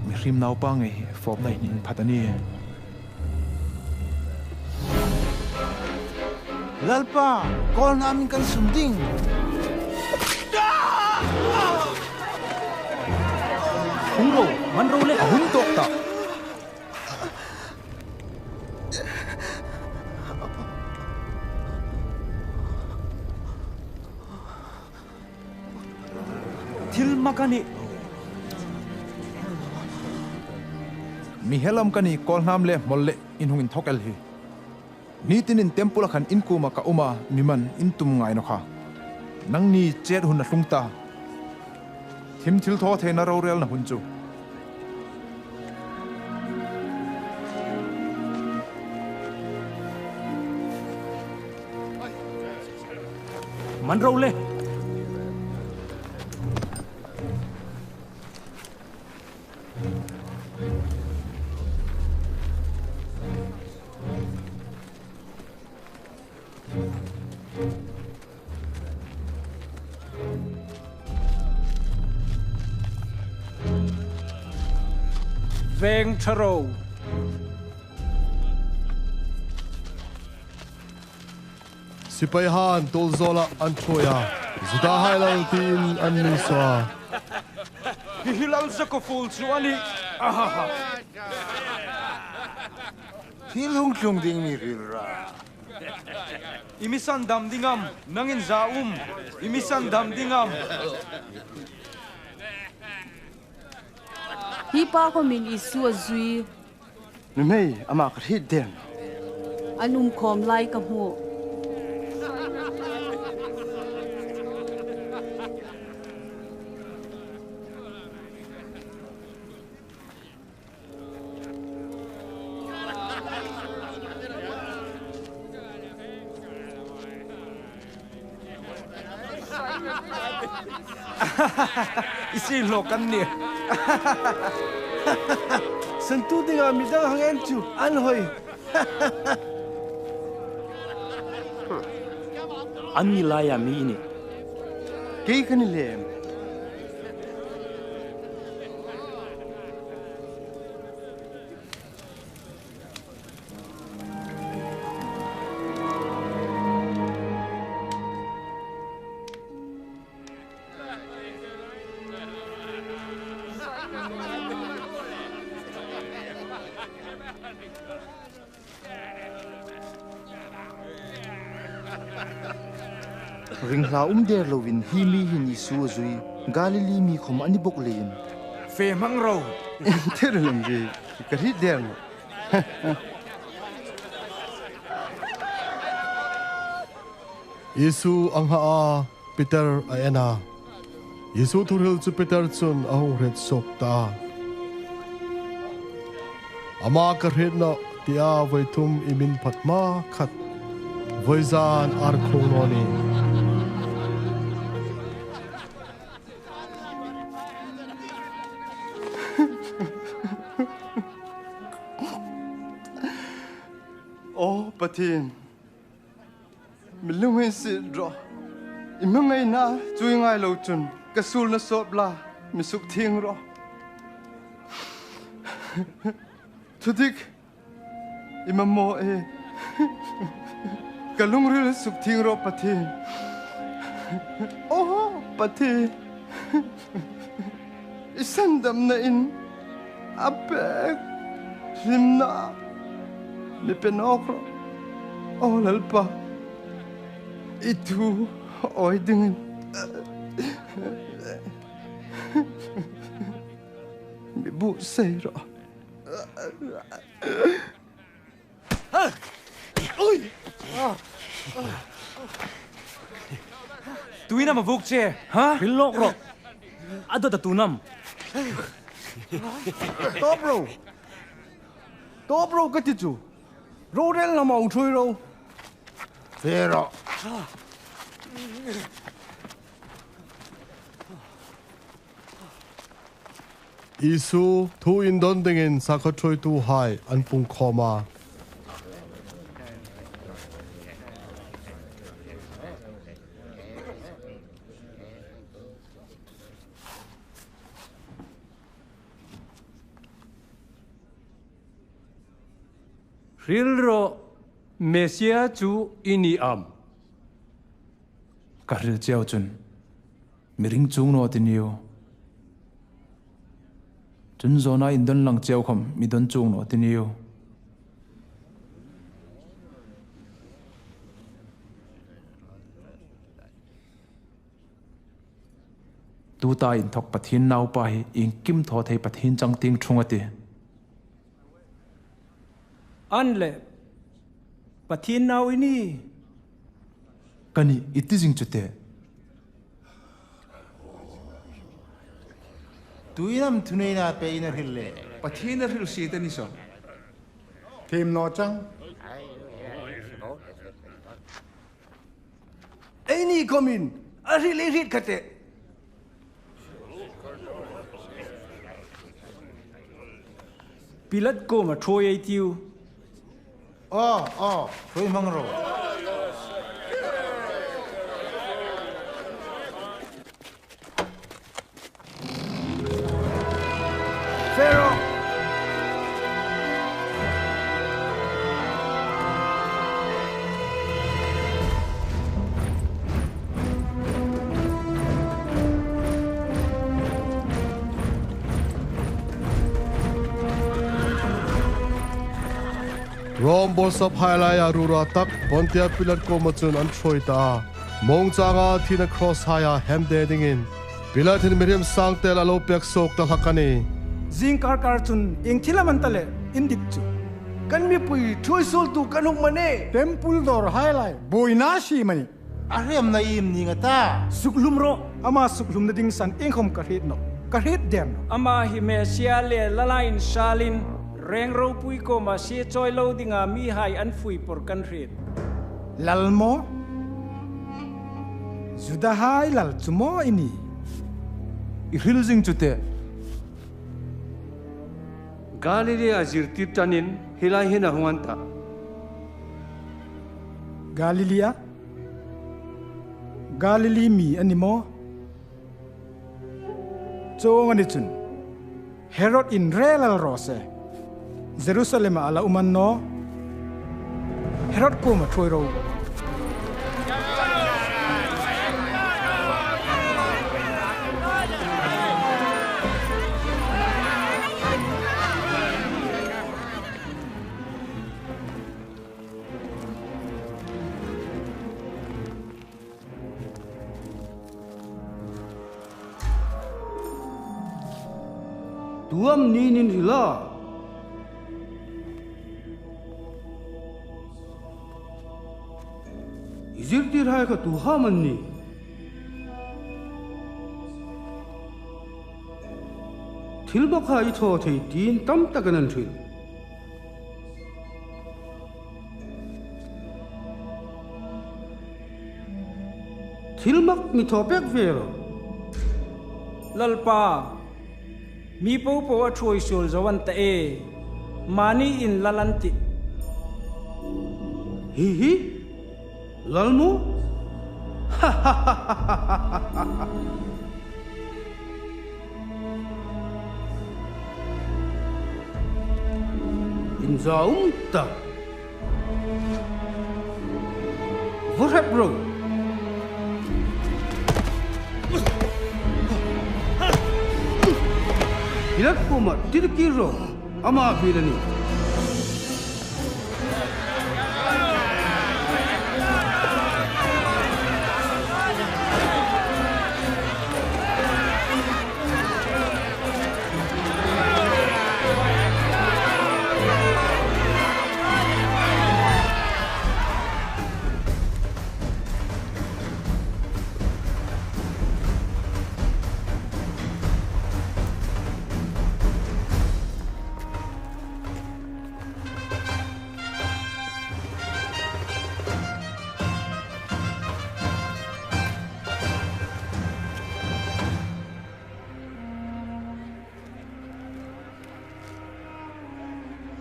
Mihriem naupa ngei fawpna hin inphat a nih. Lalpa, kawlhnam in kan sum ding. Hung ro, man ro le. A hun tawk ta. Thil mak a nih. Mi hel am ka ni, kawlhnam le hmawl le in hung inthawk el hi. Ni tinin temple-a khan in kuoma ka um a, mi man in tum ngai naw kha. Nangni chet hun a tlung ta. Thim thilthawtheina rorelna hun chu. Man ro le. Veng ṭha ro. Sipaihaiin tuolzawla an ṭhuoi a, Judahai lal tiin an mi suo a. Hi hi lal Jakob fuol chu a nih. Ahaha. Thil hung tlung ding mi hril ra. I mi sandam ding am, nangin za um. I mi sandam ding am. Hi pa khomin Isu a zui. Nuhmei, ama ka hriet der. An um khawm lai ka hmu. I si lo kan ni. Santu dinga mi dang hang en chu an hoi. An ni laia mi i nih. Kei ka ni lem. Ringhla um der loin hi mi hin Isu a zui, Galili mi khawm a ni bawk leiin. Fe hmang ro. Thil lem ve, ka hriet der naw. Isu a ngha a, Peter a en a. Isu thuhril chu Peter chun a hung hriet suok ta. Ama ka hriet nawh, tia voi thum i min phat hma khat, voi zan ar khung naw ni. Aw Pathien, mi lunginsiet rawh. I hmangaina chu i ngai lo chun ka suolna sawp la, mi sukthieng rawh. Thudik i mamaw e. Ka lungril sukthieng rawh Pathien. Aw Pathien. I sandamna in a pek hlimna mi pe nawk rawh. Aw Lalpa, i thu awi dingin mi buotsai rawh. Tuin am a vuok che, ha? Hril lawk rawh. A dawt a tu am? Tawp ro. Tawp ro ka ti chu. Rorel lam a hung ṭhuoi ro. Fe rawh. Isu thu indawn dingin sakhuo ṭhuoituhai an pungkhawm a. Hril rawh, Messia chu i ni am? Ka hril cheu chun, mi ring chuong naw ti niu. Chun Jona indon lang cheu khom mi don chuong naw ti niu. Tuta inthok Pathien Naupa hi iengkim thaw thei Pathien chang tieng ṭhung a tih. An le, Pathien nau i ni? Ka nih, i ti zing chu te. Tuin am thuneina pe in a hril le? Pathien a hril si ta ni saw. Thiem naw chang. Eini khomin a hril ei hriet kha te. Pilat kuoma ṭhuoi ei tiu. Aw, aw, ṭhuoi hmang ro. Pharaoh! Rom bawlsaphai laia rura tak Pontia Pilat kuoma chun an ṭhuoi ta a. Mawng changa thina cross haia hemde dingin Pilat hin mihriem sangte la lo pek suok ta hlak a nih. Zingkar kar chun ieng thil am a ni ta le indik chu? Kan mipui ṭhuoi suoltu kan hung man e. Temple dawrhai lai buoina si am a nih? A hremna iem ning a ta? Sukhlum rawh, ama sukhlumna ding san iengkhom ka hriet nawh, ka hriet der nawh. Ama hi Messia le Lal a insalin, reng ropui kuoma sie chawi lo dinga mihai an fuipawr kan hriet. Lal maw? Judahai lal chu maw i ni? I hril zing chu te. Galilee a zirtir tanin hi lai hin a hung an ta. Galilee a? Galilee mi a ni maw? Chuong a ni chun, Herod in rel el raw se. Jerusalem a la um a ni naw. Herod kuoma ṭhuoi ro. Tu am niin in hril a? I zirtirhai kha tu ham an nih? Thil bawkhai i thaw thei tiin tam takin an hril. Thil mak mi thaw pek ve rawh. Lalpa, mi popo a ṭhuoi suol zo an ta e, mani in Lal an tih. Hi hi, Lal maw? Inzaum ta. Vaw hrep ro. Pilat kuoma tir kir ro. Ama biel a nih.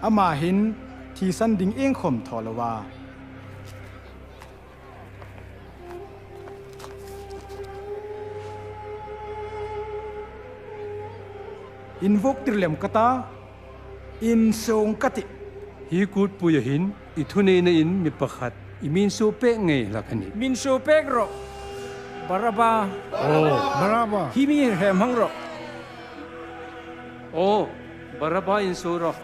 Ama hin thisan ding iengkhom thaw lo a. Invuok tir lem ka ta, insong ka tih. Hi kutpuia hin i thuneina in mi pakhat i mi insuo pek ngei hlak a nih. Mi insuo pek rawh. Baraba. Aw. Baraba. Hi mi hrem hmang rawh. Aw, Baraba insuo rawh.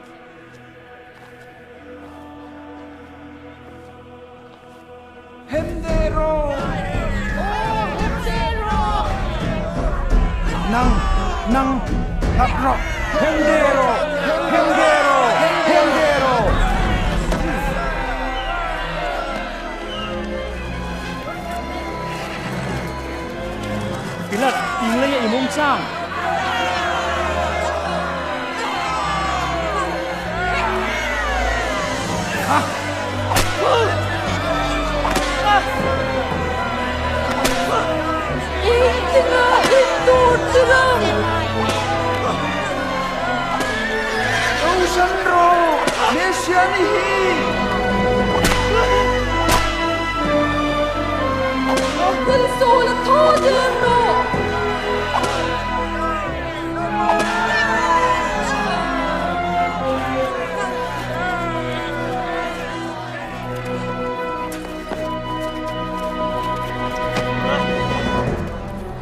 Hemde rawh! Nang, nang, ngat rawh! Hemde rawh! Hemde rawh! Hemde rawh! Pilat, ieng leia i mi hung chang? Ei tina, ei tuor tina. Lo san rawh, Messia a ni hi. Kan suol a thaw ding rawh.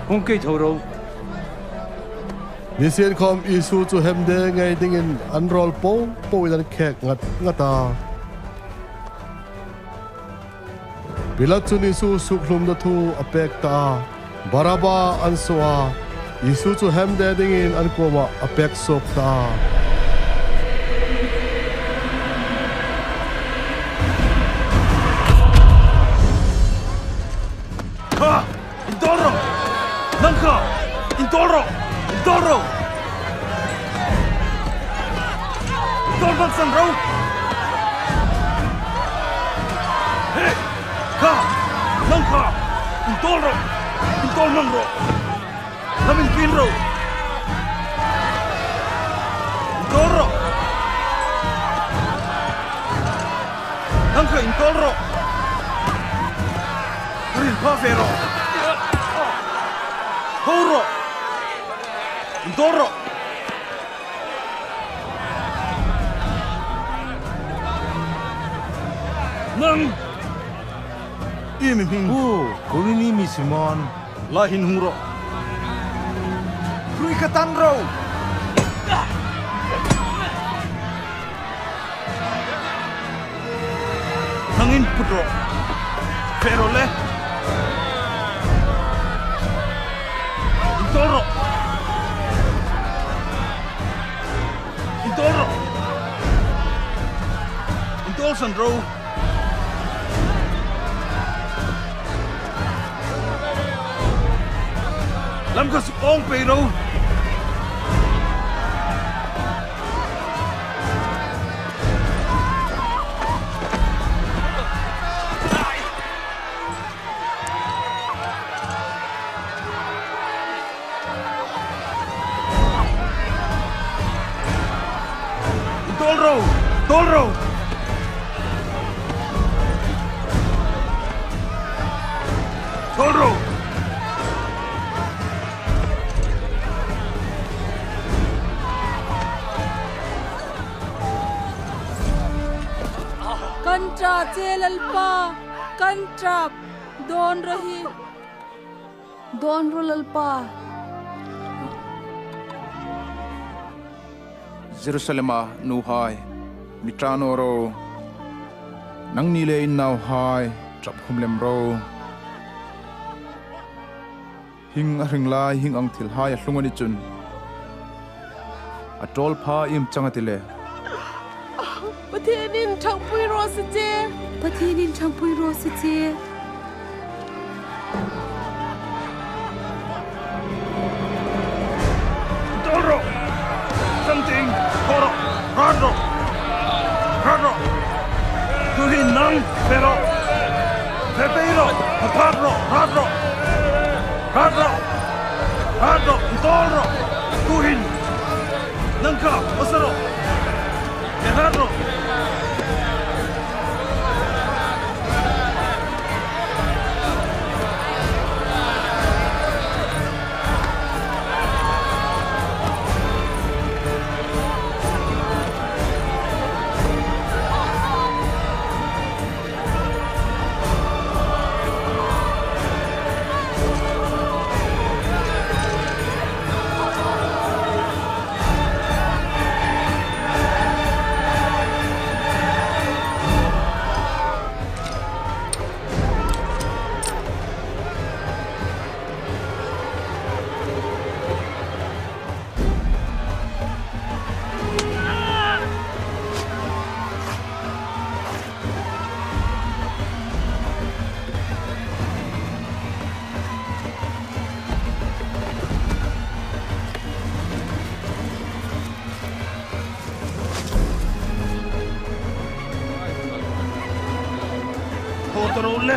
Hung kei tho ro. Nisienkhom Isu chu hemde ngei dingin an rawl po poin an khek ngat ngat a. Pilat chun Isu sukhlumna thu a pek ta a, Baraba an suo a, Isu chu hemde dingin an kuomah a pek suok ta a. Kha! Indawl ro! Nang kha! Indawl ro! Indawl ro! Indawl hmang san ro! He! Kha! Nang kha! Indawl ro! Indawl hmang ro! Lam intlin ro! Indawl ro! Nang kha indawl ro! Rin pha ve ro! Ho ro! Indawl ro! Nang! Iem i hming? Aw, Kurini mi Simon. Lai hin hung ro. Hrui ka tan ro. Nang input ro. Fe ro le. Indawl ro. Indawl ro. Indawl san ro. Lam kha suk awng pei ro. Indawl ro! Dawl ro! Dawl ro! Kan ṭap che Lalpa, kan ṭap, dawn ro hi. Dawn ro Lalpa. Jerusalema nuhai, mi ṭha naw ro. Nangni le in nauhai, ṭap khum lem ro. Hieng a hring lai hieng ang thilhai a tlung a ni chun, a ṭawl pha iem chang a ti le? Pathienin ṭhangpui raw se che. Pathienin ṭhangpui raw se che. Dawl ro! Something! Thaw ro! Rat ro! Rat ro! Tuhin nang fe ro! Fe pei ro! Phat ro! Rat ro! Rat ro! Rat ro! Dawl ro! Tuhin! Nang kha, hmasa ro. Hrat ro. ta ro le.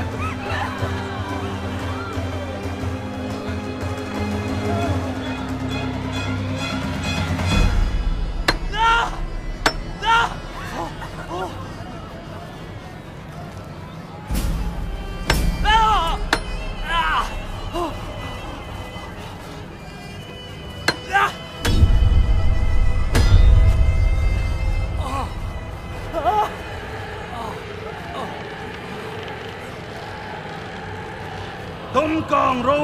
Dawm kang ro.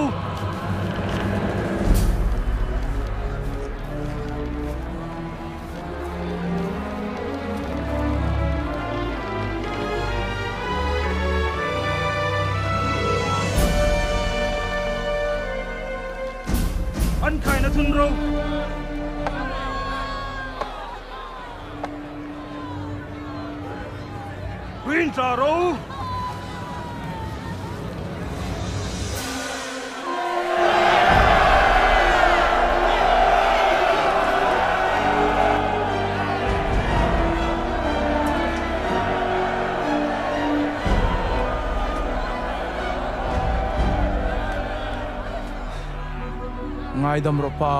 An khaina thun ro. Rin ta ro. Ngaidam ro pa.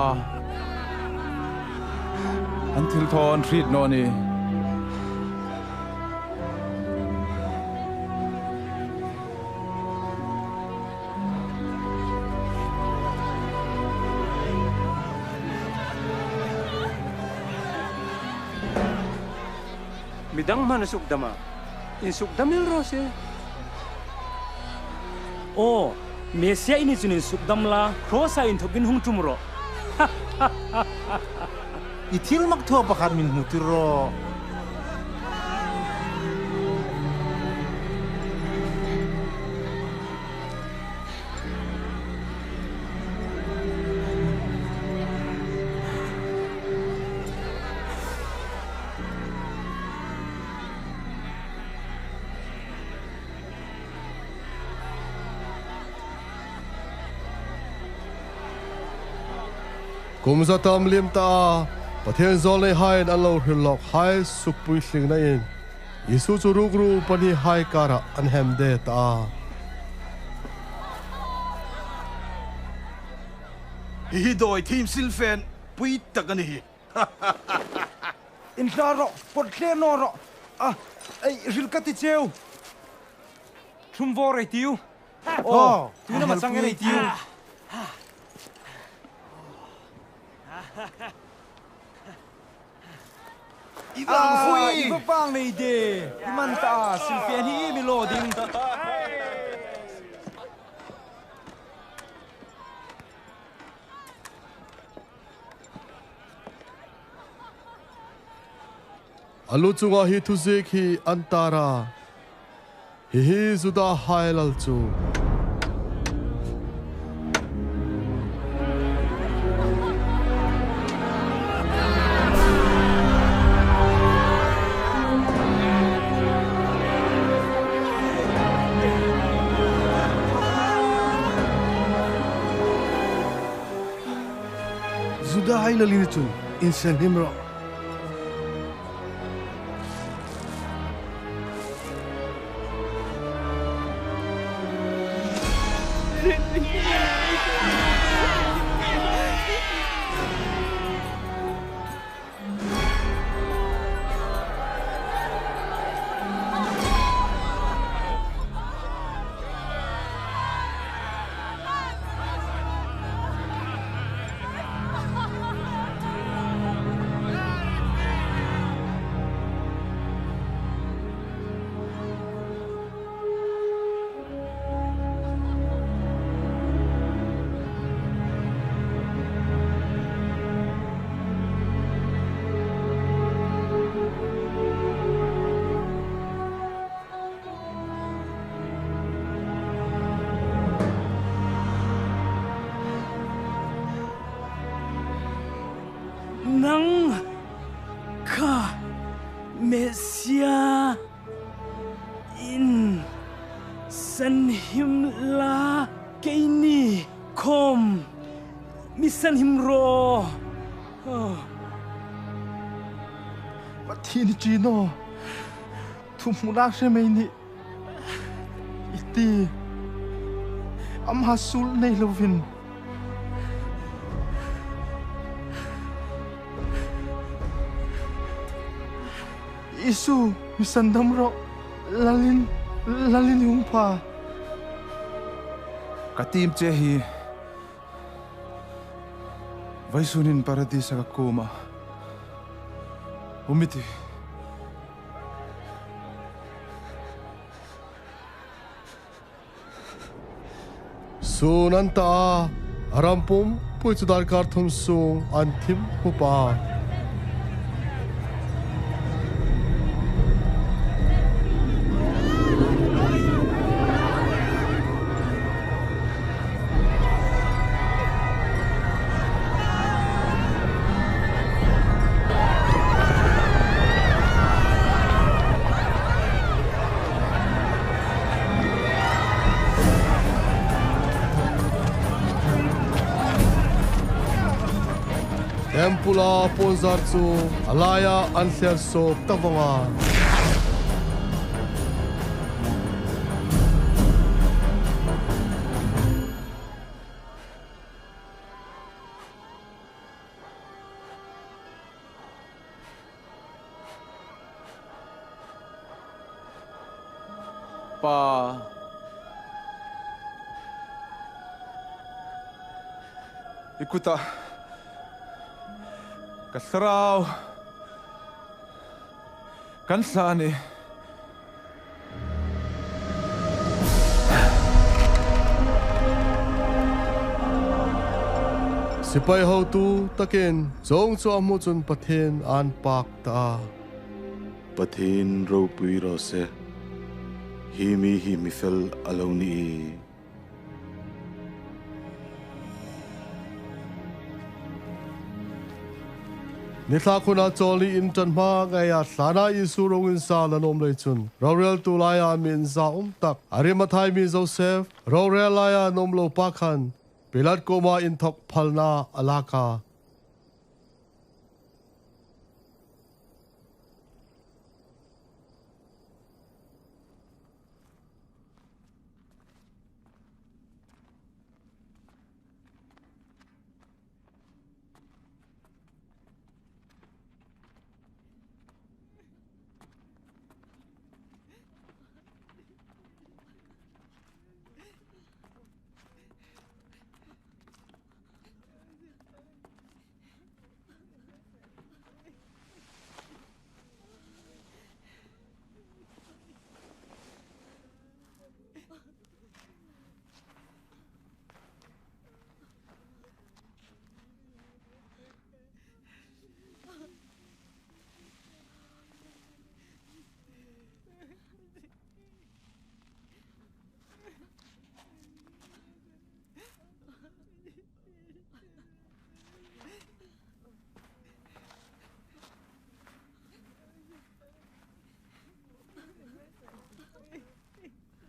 An thilthaw an hriet naw ni. Midang hman a sukdam a, insukdam el raw se. Aw, Messia i ni chun insukdam la, cross-a inthawkin hung ṭum rawh. I thilmak thua pakhat min hmutir rawh. Kum za tam liem ta a, Pathien zawlneihaiin an lo hril lawkhai sukpuitlingnain Isu chu rukru pahnihai karah an hemde ta a. Hi hi dawi thiem silfen pui tak a ni hi. Inhla rawh, pawt hle naw rawh. A, ei, hril ka ti cheu. Ṭhum vawr ei tiu. Aw, aw, tuin ama chang ei tiu. I vang fui. I va pang nei de. I man ta, silfen hi mi lo ding. A lu chunga hi thuziek hi an tar a, hi hi Judahai lal chu. Judahai lal i ni chun insenhim rawh. Nang kha Messia in sanhim la, keini khom mi sanhim rawh. Pathien i chi naw. Thuhmuna hrem ei nih. ti ama suol nei lovin. Isu, mi sandam rawh, Lalin, Lalin hung pha. Ka tim che hi. Vawisun hin Paradis-a ka kuoma um i tih. Sun an ta a, a ram pumpui chu dar kar thum sung an thim hmup a. Temple-a puonzar chu a laia an thler sawp ta vawng a. Pa, i kuta ka thlarau kan thlah a nih. Sipai hotu takin chuong chu a hmu chun Pathien an pak ta a. Pathien ropui raw se. Hi mi hi mi fel a lo ni. Nithlak huna chawlni inṭan hma ngeia thlana Isu rawng inza la nuom lei chun, roreltu laia mi inza um tak, Arimathai mi Josef, rorel laia nuom lo pa khan, Pilat kuoma inthawk phalna a lak a.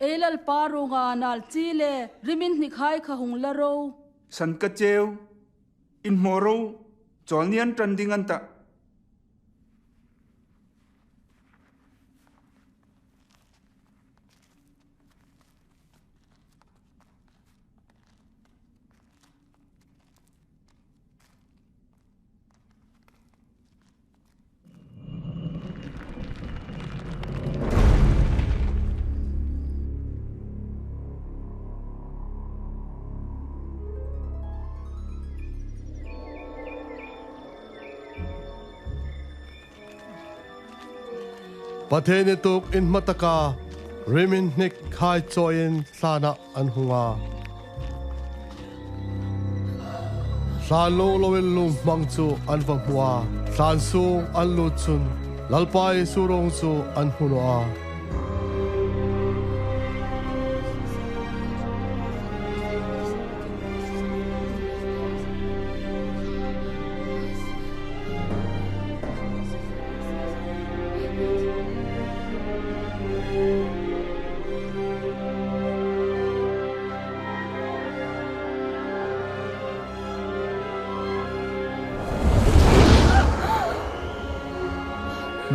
Ei Lalpa ruonga nalchi le riminhnikhai kha hung la ro. San ka cheu, inhmaw ro, chawlni an ṭan ding an tah. Pathien i tuok inhma taka riminhnik khai chawiin thlana an hung a. Thlan lo loin lum hmang chu an va hmu a. Thlan sung an lut chun Lalpa Isu rawng chu an hmu naw a.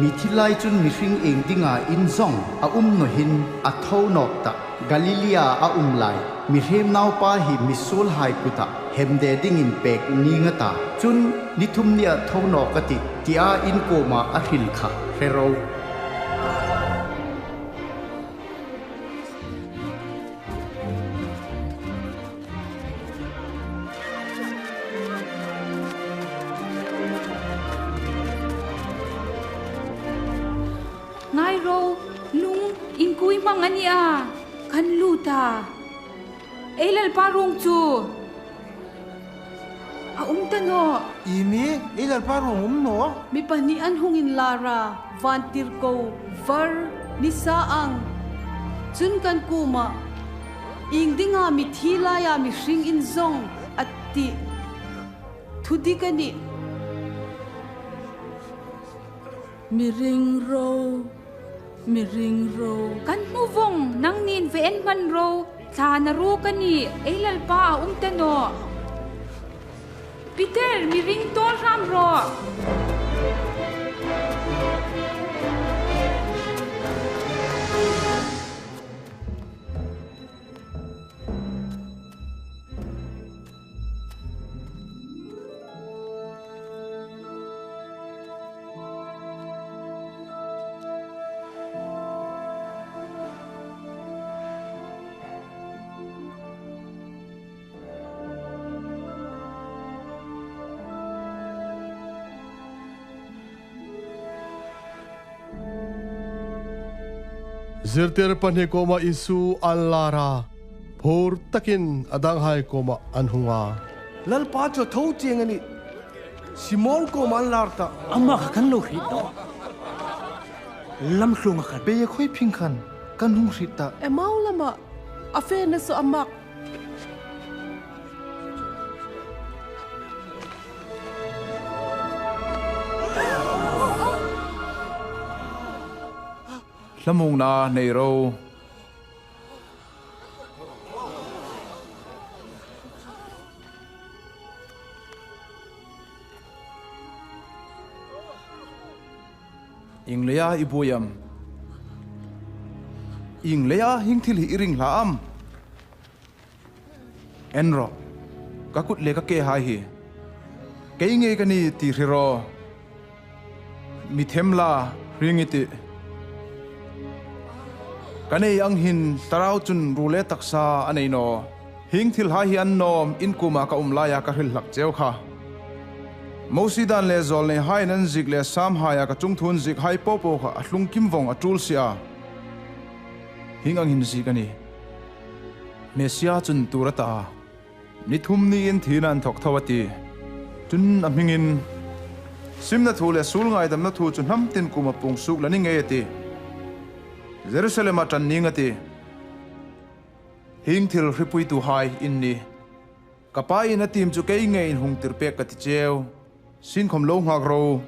Mi Thi lai chun mihring ieng dinga in zawng a um naw hin a tho nawk tah. Galilee-a a um lai, mihriem Naupa hi misuolhai kuta hemde dingin pek ning a ta. Chun ni thum nia tho nawk a tih, tia in kuoma a hril kha hre ro. Ngai ro, lung inkui hmang a nih a, kan lut a. Ei Lalpa ruong chu a um ta nawh. Imi, ei Lalpa ruong um nawh. Mi pahni an hung inlar a, vantirko var nisa ang. Chun kan kuoma, ieng dinga mithi laia mihring in zawng a tih? Thudik a nih. Mi ring ro, mi ring ro. Kan hmu vong, nangnin ve en hman ro. Thla na ruok a nih, ei Lalpa a um ta nawh. Peter, mi ring tawl hram rawh. Zirtir pahni kuoma Isu an lar a, phur takin a danghai kuoma an hung a. Lalpa chu a tho chieng a nih. Simon kuoma an lar tah. Ama kha kan lo hriet nawh. Lamhluong a khan. Pei a khoi phing khan kan hung hriet tah. Emau lama a fena saw a mak. Hlamuongna nei ro. Ieng leia i buoi am? Ieng leia hieng thil hi i ring hla am? En rawh, ka kut le ka kehai hi kei ngei ka nih ti hre rawh. Mi them la, hring i tih. Ka nei ang hin thlarau chun ruol le taksa a nei naw. Hieng thilhai hi annawm in kuoma ka um laia ka hril hlak cheu kha. Mosie dân le zâwlneihaiin an ziek le Sâmhaia ka chungthu an ziekhai po po kha a tlung kim vawng a ṭûl si a. Hieng ang hin ziek a nih. Messia chun tuor a ta a, ni thum niin thina inthawk tho a tih. Chun a hmingin simna thu le suol ngaidamna thu chu hnam tin kuoma puong suok la ni ngei a tih. Jerusalema ṭan nîng a tih. Hieng thil hrietpuituhai in nih. Ka Pain a tiem chu kei ngeiin hung tir pêk ka ti cheu. Sienkhawm lo nghâk ro.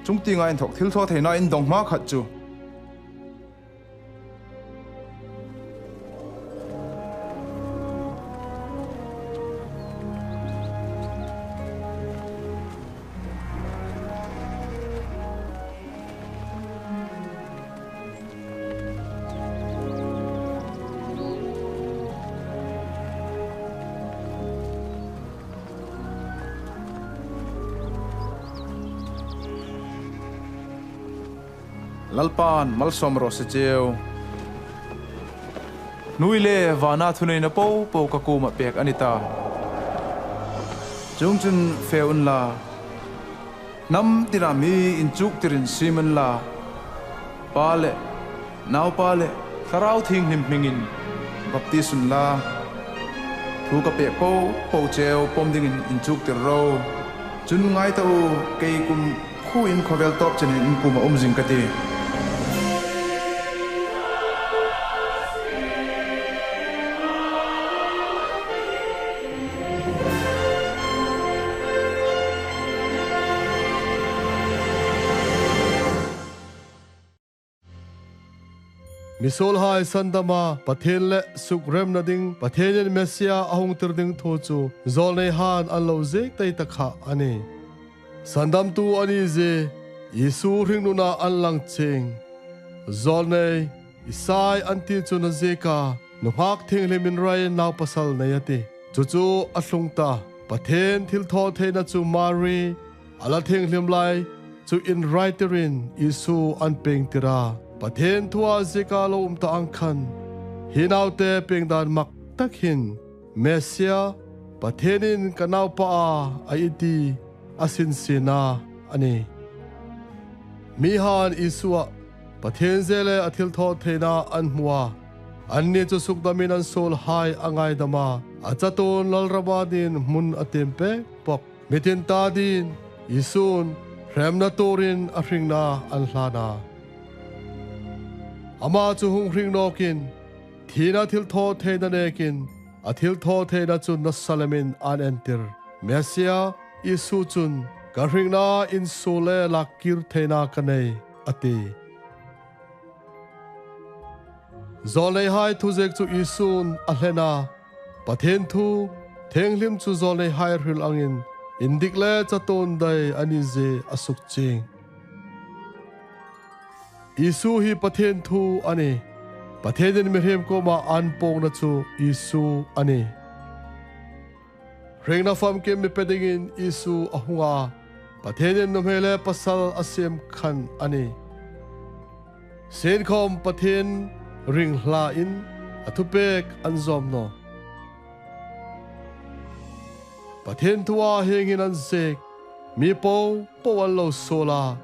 Chungtienga inthawk thilthawtheina in dawng hmakhat chu. Lalpain malsawm raw se cheu. Hnuoi le vâna thuneina po po ka kuomah pêk a ni ta. Chuongchun fe unla, hnam tina mi inchûktirin siem unla, Pa le Naupa le Thlarau Thienghlim hmingin baptis unla. Thu ka pêk po po cheu pawm dingin inchûktir ro. Chun ngai ta u, kei kum khuoin khawvel tawp chenin in kuoma um zing ka tih. Misuolhai sandama Pathien le sukremna ding Pathienin Messia a hung tir ding thu chu zâwlneihaiin an lo ziek tei ta kha a nih. Sandamtu a ni zie Isu hringnuna an lang ching. Zawlnei, Isai an ti chun a zieka, nunghak thienghlim inrai naupasal nei a tih. Chu chu a tlung ta. Pathien thilthawtheina chu Mari a la thienghlim lai chu inrai tirin Isu an pengtir a. Pathien thua zieka lo um ta ang khan, hi naute pengdan mak tak hin Messia, Pathienin ka naupa a, a ti a sinsina a nih. Mihaiin Isua Pathien zie le a thilthawtheina an hmu a. Anni chu sukdamin an suolhai a ngaidam a. A chatuon Lalrama dingin hmun a tiem pek bawk. Mitin ta dingin Isu'n hremna tuorin a hringna an hlan a. Ama chu hung hring nawkin, thina thilthawtheina nekin, a thilthawtheina chun nasa lemin an entir. Messia Isu chun, ka hringna in suol le lakkir theina ka nei, a ti. Zawlneihai thu ziek chu Isu'n a hlen a. Pathien thu thienghlim chu zawlneihai hril angin, indik le chatuon dai a ni zie a sukchieng. Isu hi Pathien thu a nih. Pathienin mihriem kuoma an puongna chu Isu a nih. Hringna famkim mi pe dingin Isu a hung a. Pathienin nuhmei le pasal a siem khan a nih. Sienkhawm Pathien ring hlain a thupek an zawm nawh. Pathien thua hieng hin an ziek, mi popo an lo suol a,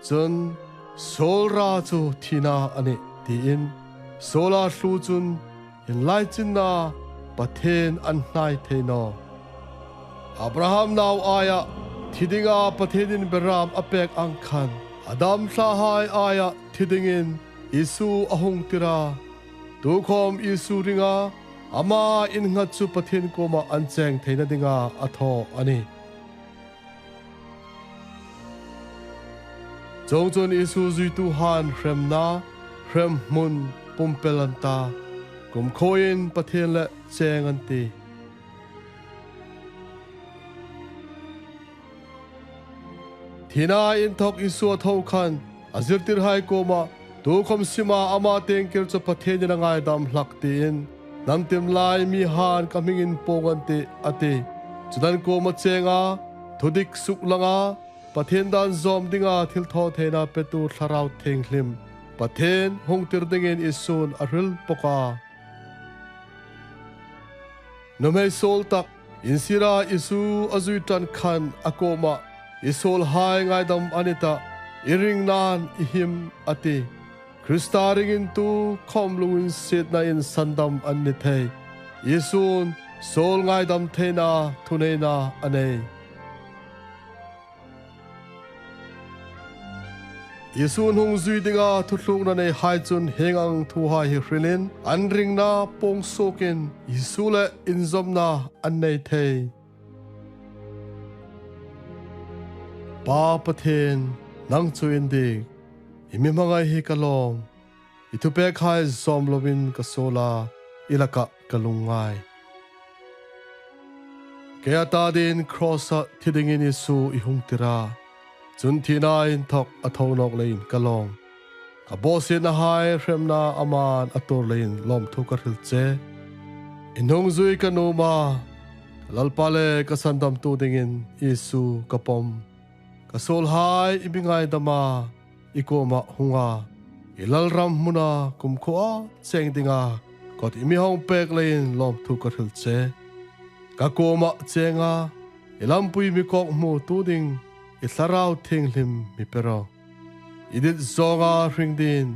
chun suol ra chu thina a nih, tiin suola hlu chun inlaichinna Pathien an hnai thei nawh. Abraham nau aia thi dinga Pathienin beram a pek ang khan, a damhlahai aia thi dingin Isu a hung tir a. Tukhawm Isu ringa ama innghat chu Pathien kuoma an cheng theina dinga a thaw a nih. Chuongchun Isu zuituhaiin hremna, hremhmun pumpel an ta, kumkhuoin Pathien le cheng an tih. Thina inthawk Isu a thaw khan, a zirtirhai kuoma, tukhawm sima ama tieng kir chu Pathienin a ngaidam hlak tiin, namtim lai mihaiin ka hmingin puong an tih, a ti. Chun an kuoma chenga, thudik suklanga, Pathien dan zawm dinga thilthawtheina petu Thlarau Thienghlim, Pathien hung tir dingin Isu'n a hril bawk a. Nuhmei suol tak, insira Isu a zui ṭan khan a kuoma, i suolhai ngaidam a ni ta, i ringnain i him, a ti. Krista ringin tukhawm lunginsietnain sandam an ni thei. Isu'n suol ngaidam theina thuneina a nei. Isu hung zui dinga thutlukna neihai chun hieng ang thuhai hi hrilin, an ringna puong suokin Isu le inzawmna an nei thei. Pa Pathien, nang chu indik, i mi hmangai hi ka lawm. I thupekhai zawm loin ka suol a, i lakah ka lungngai. Kei a ta dingin cross-a thi dingin Isu i hung tir a. Chun thina inthawk a thaw nawk leiin ka lawm. Ka bawsietnahai hremna aman a tuor leiin lawmthu ka hril che. I hung zui ka nuom a, ka Lalpa le ka sandamtu dingin Isu ka pawm. Ka suolhai i mi ngaidam a, i kuoma hung a, i lalram hmuna kumkhuoa cheng dinga kawt i mi hawng pek leiin lawmthu ka hril che. Ka kuoma chenga, i lampui mi kawkhmutu ding, i Thlarau Thienghlim mi pe rawh. I dit zawnga hring dingin,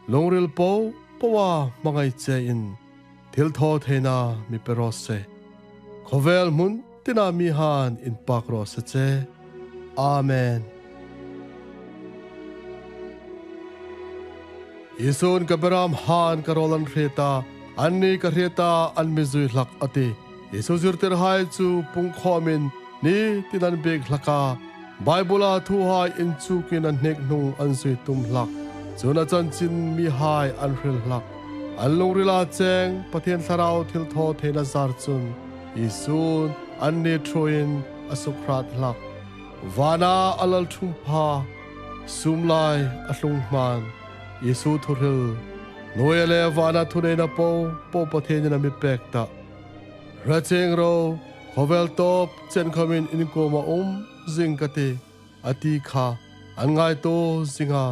lungril popoa hmangai chein, thilthawtheina mi pe raw se. Khawvel hmun tina mihaiin inpak raw se che. Amen. Isu'n ka beramhai ka rawl an hriet a, anni ka hriet a, an mi zui hlak a ti. Isu zirtirhai chu pungkhawmin ni tin an biek hlak a, Bible-a thuhai inchukin an hnik hnung an zui tum hlak. Chun a chanchin mihai an hril hlak. An lungrila cheng Pathien Thlarau thilthawtheina zar chun Isu'n anni thuin a sukhrat hlak. Vana a lalṭhungpha Sûm lai a tlung hmain Isu thuhril, hnuoia le vâna thuneina po po Pathienin a mi pêk tah. Hre chieng ro, khawvêl tâwp chen khawmin in kuomah um zing ka tih, a ti kha an ngaituo zing a.